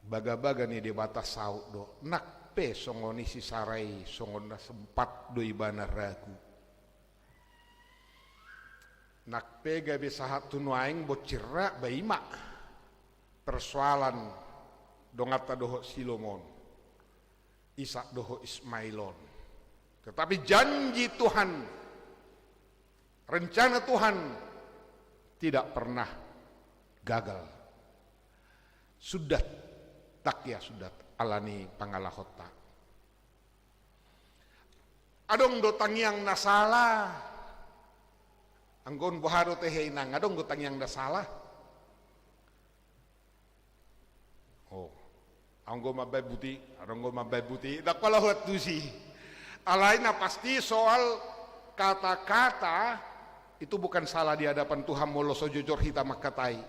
Bagabaga ni Debata saut do. Nang pe songon i si Sara i, songon na sempat do ibana ragu. Nang pe gabe sahat tu nuaeng bonsirna, ba i ma persoalan donganta dohot si Salomo on, Ishak dohot Ismail on. Tetapi janji Tuhan, rencana Tuhan tidak pernah gagal. Sudah, tak ya, sudah, alani pangalahonta. Adong do tangiang na sala. Anggo on boha do tehe, inang, adong do tangiang na sala? Adong do mambaen buti, adong do mambaen buti, ndang pola huantusi. Alai na pasti soal kata-kata itu bukan salah di hadapan Tuhan molo so jojor hita mangkatai.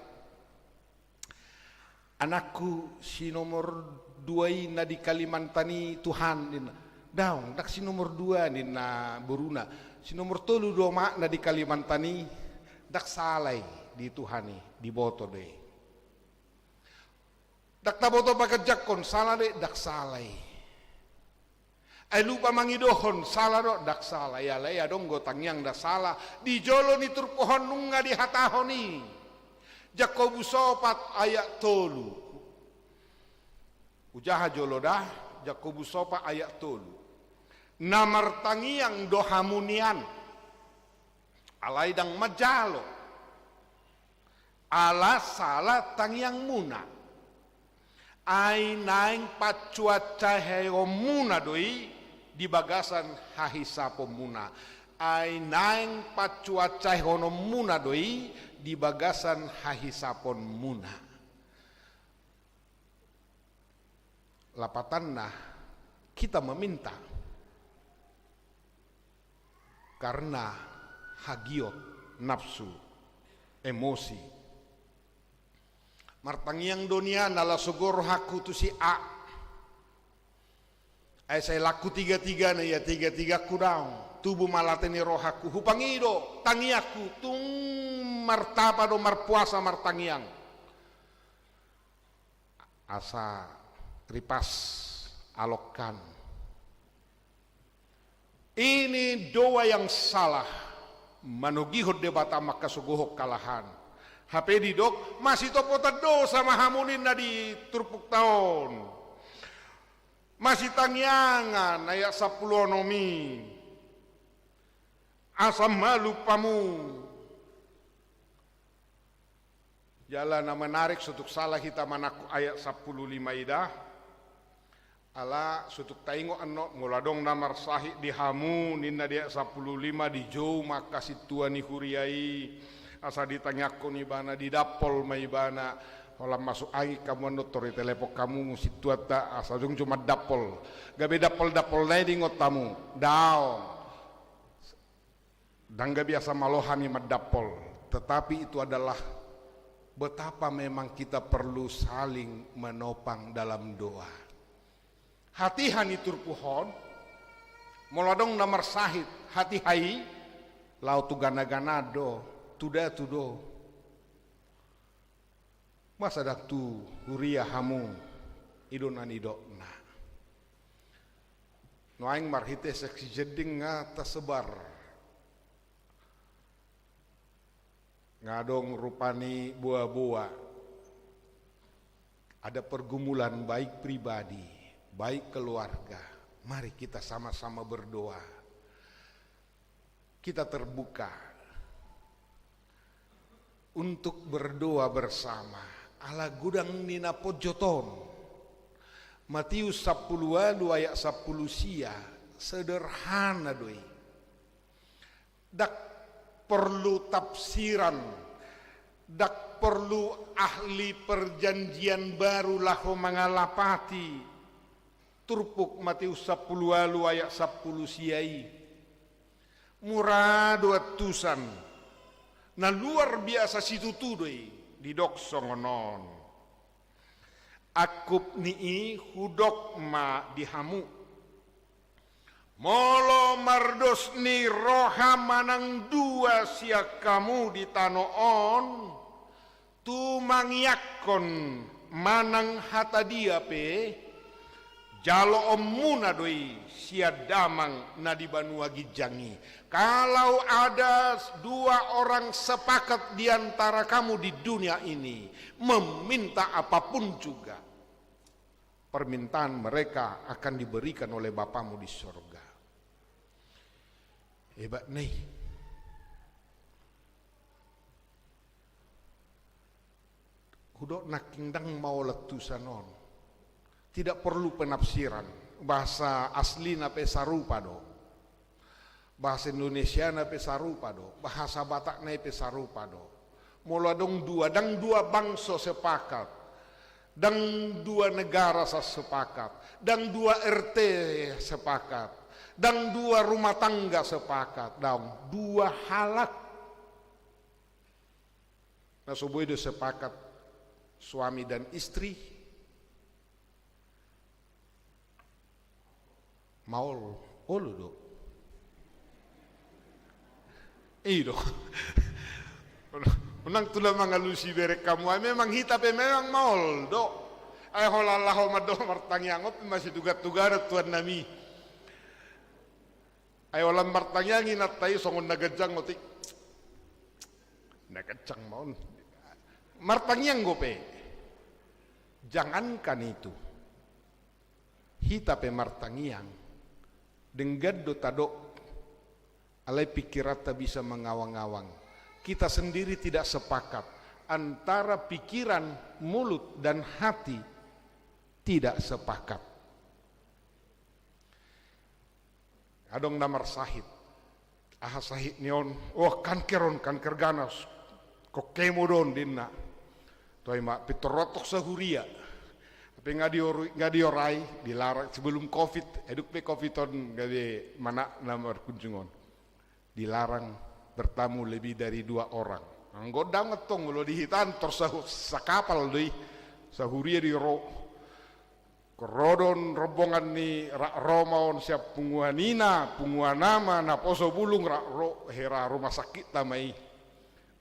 Anakku si nomor dua i na di Kalimantan i Tuhan, ninna. Daong, ndang si nomor dua ninna boruna. Si nomor tolu do ma na di Kalimantan i, ndang sala i di Tuhan i, diboto do i. Ndang taboto pakerjangkon, sala do i, ndang sala i. Ai lupa mangidohon, sala do, ndang sala i, alai adong do tangiang na sala. Di jolo ni turpuk on nunga dihatahon i. Jakobus opat ayat tolu. Hujaha jolo da, Jakobus opat ayat tolu. Na martangiang do hamu nian. Alai ndang manjalo. Ala sala tangiangmuna. Ai naeng pancuancaheonmuna do i di bagasan hahisaponmuna. Ai naeng pancuancaheonmuna do i di bagasan hahisaponmuna. Lapatanna, kita meminta karena hagiot nafsu, emosi. Martangiang do nian ala sogo rohangku tu si A. Ai sai langku tiga-tigana ia, tiga-tigangku daong. Tubu ma late ni rohangku, hupangido tangiangku, tung martapa do marpuasa martangiang. Asa ripas alongkan. Ini doa yang salah, manogihon Debata mangkasogohon halahan. Hape didok, masitopotan dosa ma hamu ninna di turpukta on. Masitangiangan, ayat sampulu onom i. Asa malum hamu. Jala na menarik, so tung sala hita manangkup ayat sampulu lima i da. Ala so tung taingot annon, molo adong na marsahit di hamu ninna di ayat sampulu lima, dijou ma angka sintua ni huria i, asa ditangiangkon ibana, didampol ma ibana. Holan masuk angin hamu annon, tor ditelepon hamu sintuanta asa jongjong mandampol. Gabe dampol-dampol na i diingot hamu. Daong. Ndang gabe asa malo hami mandampol, tetapi itu adalah betapa memang kita perlu saling menopang dalam doa. Hatiha ni turpuk on, molo adong na marsahit hatiha i, laho tu gana-gana do, tu datu do. Masa ndang tu huria hamu, i do na nidokna. Nuaeng marhite saksi jending nga tasebar. Nga adong rupani boa-boa. Ada pergumulan baik pribadi, baik keluarga. Mari kita sama-sama berdoa. Kita terbuka untuk berdoa bersama. Ala godang ni na ponjot on. Matius sampulu ualu ayat sampulu sia, sederhana do i. Ndang porlu tafsiran, ndang porlu ahli perjanjian baru laho mangalapati turpuk Matius sampulu ualu ayat sampulu sia i. Mura do antusan, na luar biasa situtu do i, didok songon on. Angkup ni i hudok ma di hamu. Molo mardos ni roha manang dua sian hamu di tano on, tumangiangkon manang hata dia pe, jaloonmuna do i sian Damang na di banua ginjang i. Kalau ada dua orang sepakat di antara kamu di dunia ini, meminta apapun juga, permintaan mereka akan diberikan oleh Bapamu di sorga. Hebat nih. Hudok nangkin ndang maol antusan on. Tidak perlu penafsiran. Bahasa aslina pe sarupa do. Bahasa Indonesiana pe sarupa do. Bahasa Batakna pe sarupa do. Molo adong dua, ndang dua bangso sepakat. Ndang dua negara sa sepakat, ndang dua R T sepakat, ndang dua rumah tangga sepakat, daong, dua halak. Na so boi do sepakat suami dan istri, maol, olo do. I do. Unang tulang mangalusi bereng hamu, ai memang hita pe memang maol do. Ai holan laho mandok martangiang on pe masitugat-tugaran tuan nami. Ai holan martangiang inanta i songon na ganjang otik. Na ganjang ma on. Martangiang dope. Jangankan itu. Hita pe martangiang, denggan do tadok, alai pikiranta bisa mengawang-awang. Kita sendiri tidak sepakat antara pikiran, mulut, dan hati tidak sepakat. Adong na marsahit. Aha sahit ni on? Oh, kanker on, kanker ganas. Kok kemo do on, ninna. Toe ma pintor ro antong sahuria. Tapi nga dior-, nga diorai, dilarang sebelum covid. Adong pe covid on gabe manang na markunjung on. Dilarang bertamu lebih dari dua orang. Anggo ndang antong molo di hita antor sa-, sakapal do i. Sahuria di ro. Ro do on rombongan ni, rap ro ma on sian punguan ina, punguan ama, naposo bulung, rap ro hera rumah sakit ta ma i.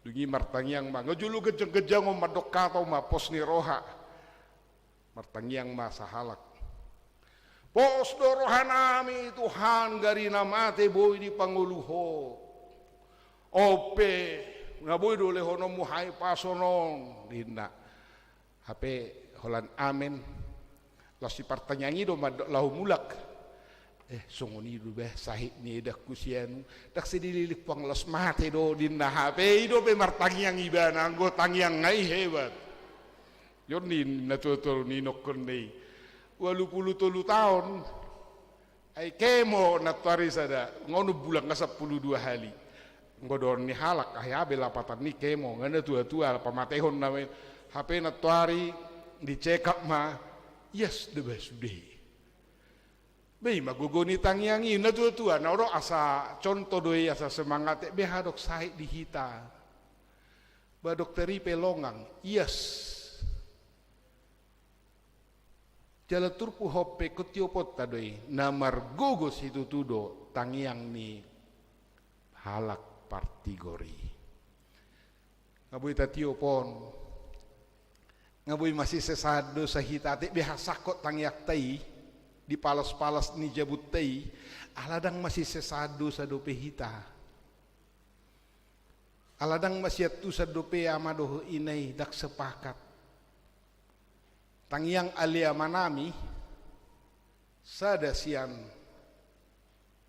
Dung i martangiang ma, nga jolo ganjang-ganjang on mandok hata on ma pos ni roha. Martangiang ma sahalak. Pos do rohanami Tuhan, gari na mate boi dipangolu Ho. On pe, na boi do lehononmu hahipason on, ninna. Hape holan amen. Laos sipartangiang i do mandok laho mulak. Eh, songon i do bah sahit ni edangku sian. Ndang sai dililingku, laos mate do, ninna. Hape i dope martangiang ibana, anggo tangiangna i hebat. Jor ni natua-tua ni nongkon ni ualu pulu tolu taon. Ai kemo nantoari sada, nga on bulan nga sampulu dua hali. Anggo dohon ni halak, ai aha be lapatan ni kemo, nga natua-tua, pamatehon nama i. Hape nantoari di check up ma, ias do bah sude. Be i ma gogo ni tangiang i, natua-tua, na ro asa contoh do i, asa semangat, be aha dok sahit di hita. Ba dokter i pe longang, ias. Jala turpuk on pe ingkon tioponta do i, na margogo situtu do tangiang ni halak partigor i. Nga boi tatiop on, nga boi masisesaan dosa hita, ate be aha sangkot tangiangta i, di palas-palas ni jabunta i, ala ndang masisesaan dosa dope hita. Ala ndang masiantusan dope ama dohot ina i, ndang sepakat. Tangiang ale amanami, sada sian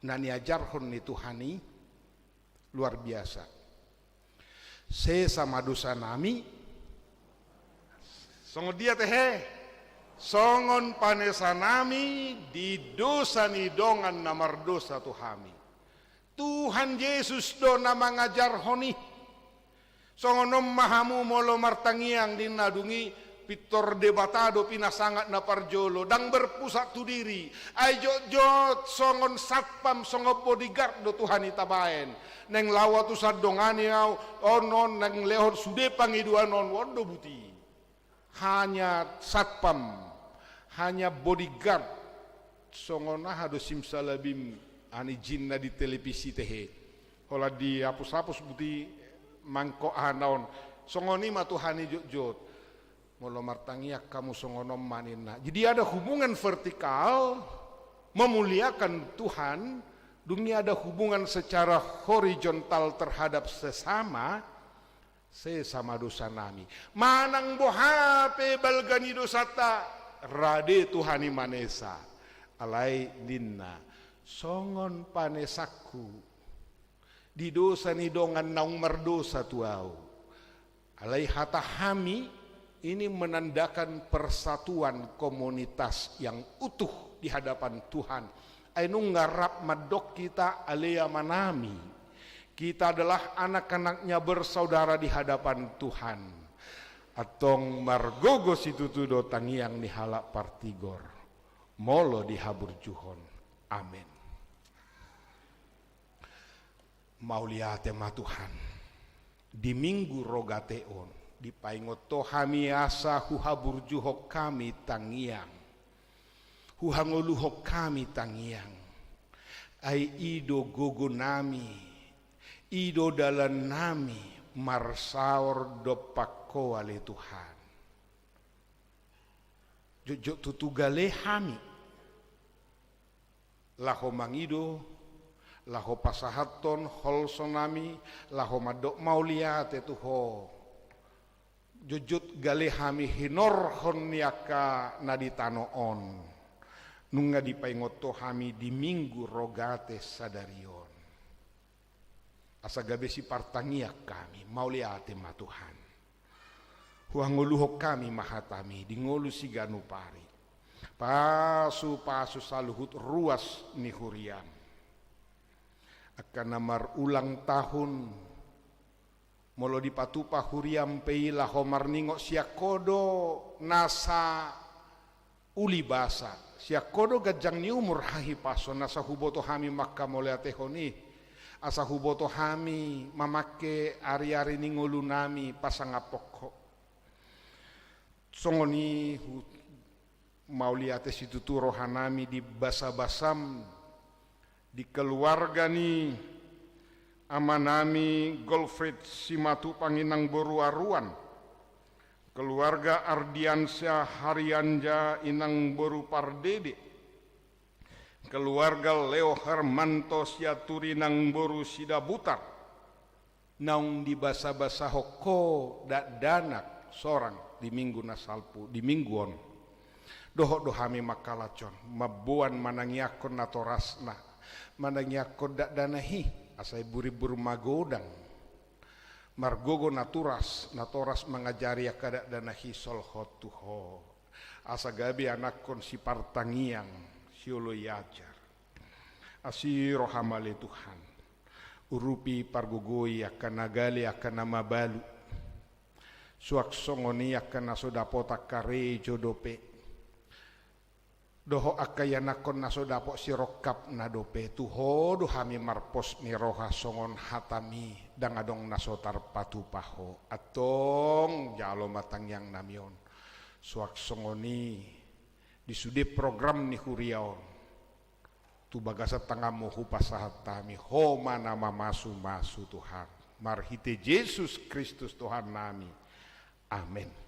na niajarhon ni Tuhan i, luar biasa. Sesa ma dosanami. Songon dia tehe? Songon panesanami di dosa ni dongan na mardosa tu hami. Tuhan Jesus do na mangajarhon i. Songon on ma hamu molo martangiang, ninna. Dung i pintor Debata do pinasangap na parjolo, ndang berpusat tu diri. Ai jotjot songon satpam, songon bodyguard do Tuhan i tabaen. Naeng laho tu sandongan i au, on, on, naeng lehon sude pangidoan on, on do buti. Hanya satpam, hanya bodyguard. Songon aha do Simsalabim, ani jinna di televisi tehe. Holan dihapus-hapus buti mangko aha na on. Songon i ma Tuhan i jotjot. Molo martangiang hamu songon on ma ninna. Jadi ada hubungan vertikal, memuliakan Tuhan, dung i ada hubungan secara horizontal terhadap sesama, sesa ma dosanami. Manang boha pe balga ni dosanta, rade Tuhan i manesa. Alai ninna, songon panesanku di dosa ni dongan naung mardosa tu ahu. Alai hata hami ini menandakan persatuan komunitas yang utuh di hadapan Tuhan. Ai nunga rap mandok hita ale amanami. Kita adalah anak-anaknya bersaudara di hadapan Tuhan. Antong margogo situtu do tangiang ni halak partigor, molo dihaburjuhon. Amen. Mauliate ma Tuhan, di Minggu Rogate on, dipaingot Ho hami asa huhaburjuhon hami tangiang, huhangoluhon hami tangiang. Ai i do gogonami, i do dalannami marsaor dompak Ho ale Tuhan. Jotjot tutu gale hami laho mangido, laho pasahathon holsonami, laho mandok mauliate tu Ho. Jotjot gale hami hinorhon ni angka na di tano on, nunga dipaingot Ho hami di Minggu Rogate sadari on. Asa gabe sipartangiang hami, mauliate ma Tuhan. Huhangoluhon hami ma hatami di ngolu siganup ari. Pasupasu saluhut ruas ni huriam. Angka na marulang tahun, molo dipatupa huriam pe i laho marningot sian Ho do nasa uli basa, sian Ho do ganjang ni umur, hahipason, asa huboto hami manghamauliatehon i, asa huboto hami mamangke ariari ni ngolunami pasangaphon Ho. Songon i hu-, mauliate situtu rohanami di basabasam, di keluarga ni amanami Golfrid Simatupang inang boru Aruan, keluarga Ardiansyah Harianja inang boru Pardede, keluarga Leo Hermanto Sianturi inang boru Sidabutar, naung dibasabasahon Ho dakdanak sorang di minggu na salpu, di minggu on. Dohot do hami mangkalashon, mamboan manangiangkon natorasna, manangiangkon dakdanak i, asa imbur-imbur magodang. Margogo naturas, natoras mangajari angka dakdanak i solhot tu Ho. Asa gabe anakkon sipartangiang, sioloi ajar. Asi roham ale Tuhan. Urupi, pargogoi angka na gale, angka na mabalu. Suang songon i angka na so dapotan karejo dope, dohot angka ianakhon na so dapot sirongkapna dope, tu Ho do hami marpos ni roha songon hatami, ndang adong na so tarpatupa Ho. Antong jalo ma tangiangnami on. Suang songon i di sude program ni huria on, tu bagasan tanganmu hupasahat hami, Ho ma na mamasu-masu Tuhan. Marhite Jesus Kristus Tuhannami. Amen.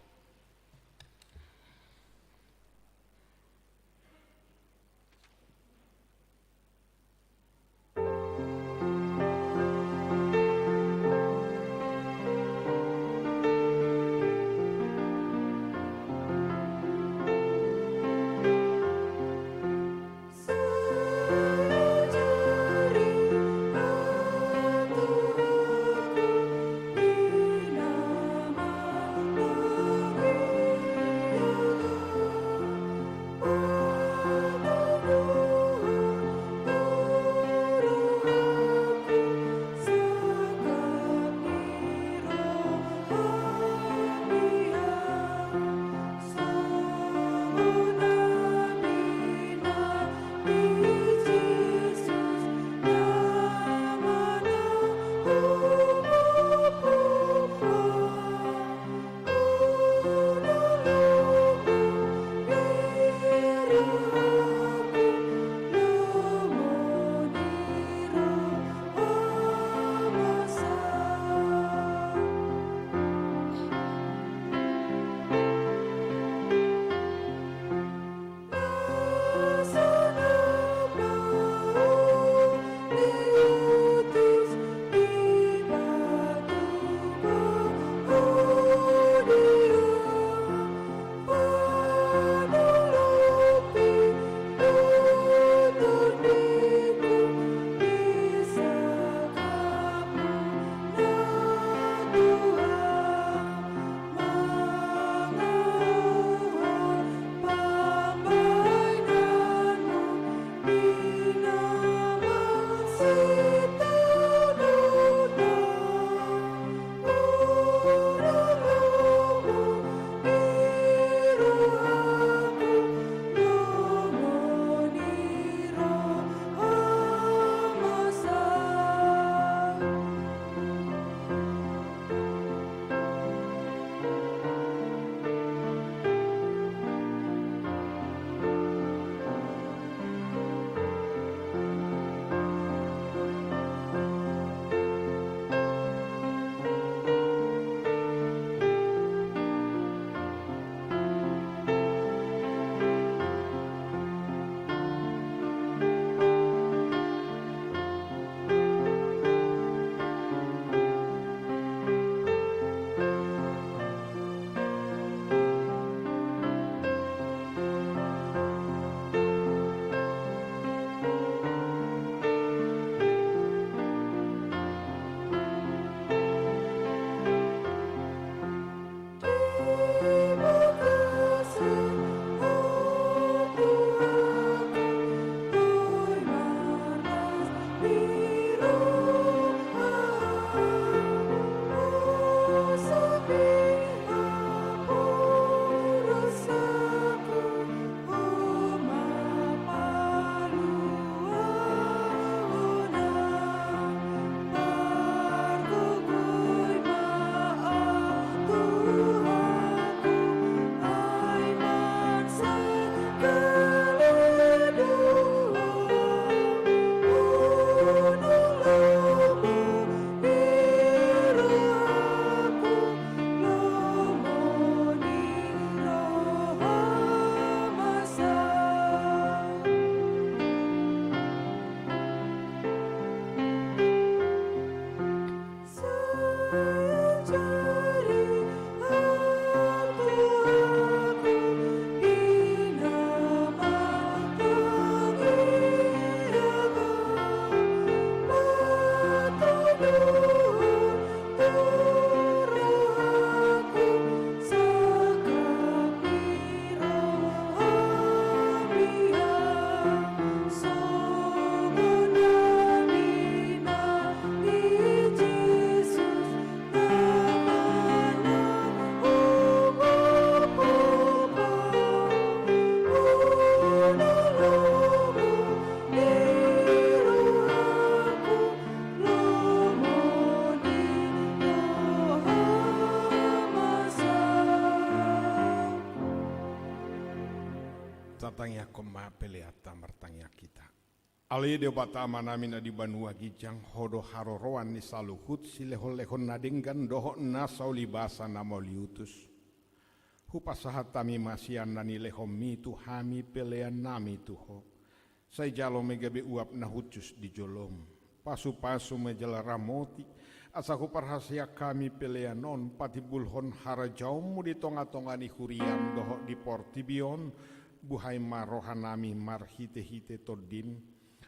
Tatangiangkon ma peleanta. Martangiang hita. Ale Debata Amanami na di banua ginjang, Ho do haroroan ni saluhut silehonlehon na denggan dohot na saulibasa na mauliutus. Hupasahat hami ma sian na nilehonMi tu hami peleannami tu Ho. Sai jalo ma i gabe uap na hushus di joloM. Pasupasu ma jala ramoti, asa huparhaseang hami pelean on patimbulhon harajaonMu di tongatonga ni huriaM dohot di portibi on, buhai ma rohanami marhitehite TondiM,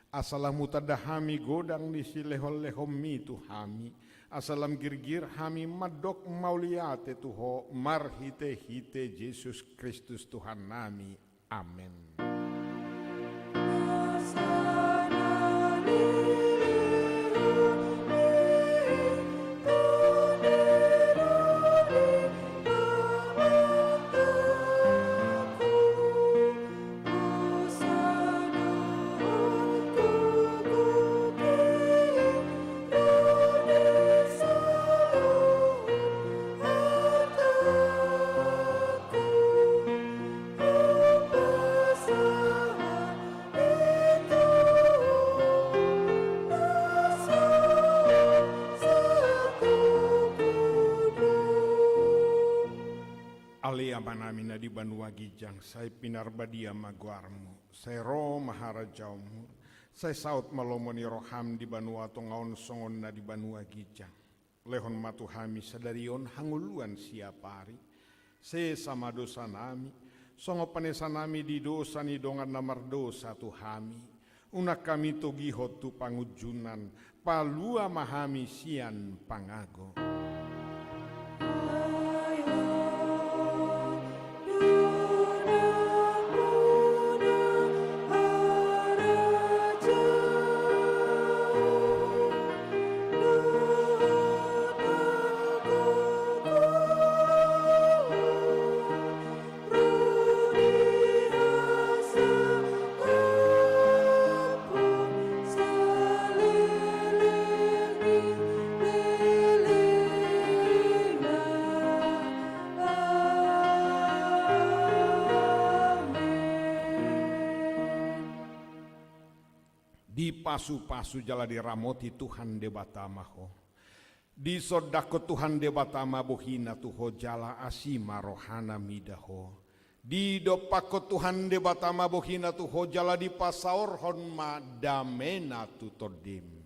asa lam hutanda hami godang ni silehonlehonMi tu hami, asa lam girgir hami mandok mauliate tu Ho marhitehite Jesus Kristus Tuhannami. Amen. Ale Amanami na di banua ginjang, sai pinarbadia ma goarMu, sai ro ma harajaonMu, sai saut ma lomo ni rohaM di banua tonga on songon na di banua ginjang. Lehon ma tu hami sadari on hangoluan siapari. Sesa ma dosanami, songon panesanami di dosa ni dongan na mardosa tu hami. Unang hami togihon tu pangunjunan, palua ma hami sian pangago. Dipasupasu jala diramoti Tuhan Debata ma ho. Disondangkon Tuhan Debata ma bohina tu ho jala asi ma rohana mida ho. Didompakkon Tuhan Debata ma bohina tu ho jala dipasaorhon ma damena tu tondim.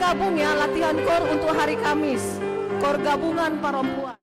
Gabung ya, latihan kor untuk hari Kamis. Kor gabungan perempuan.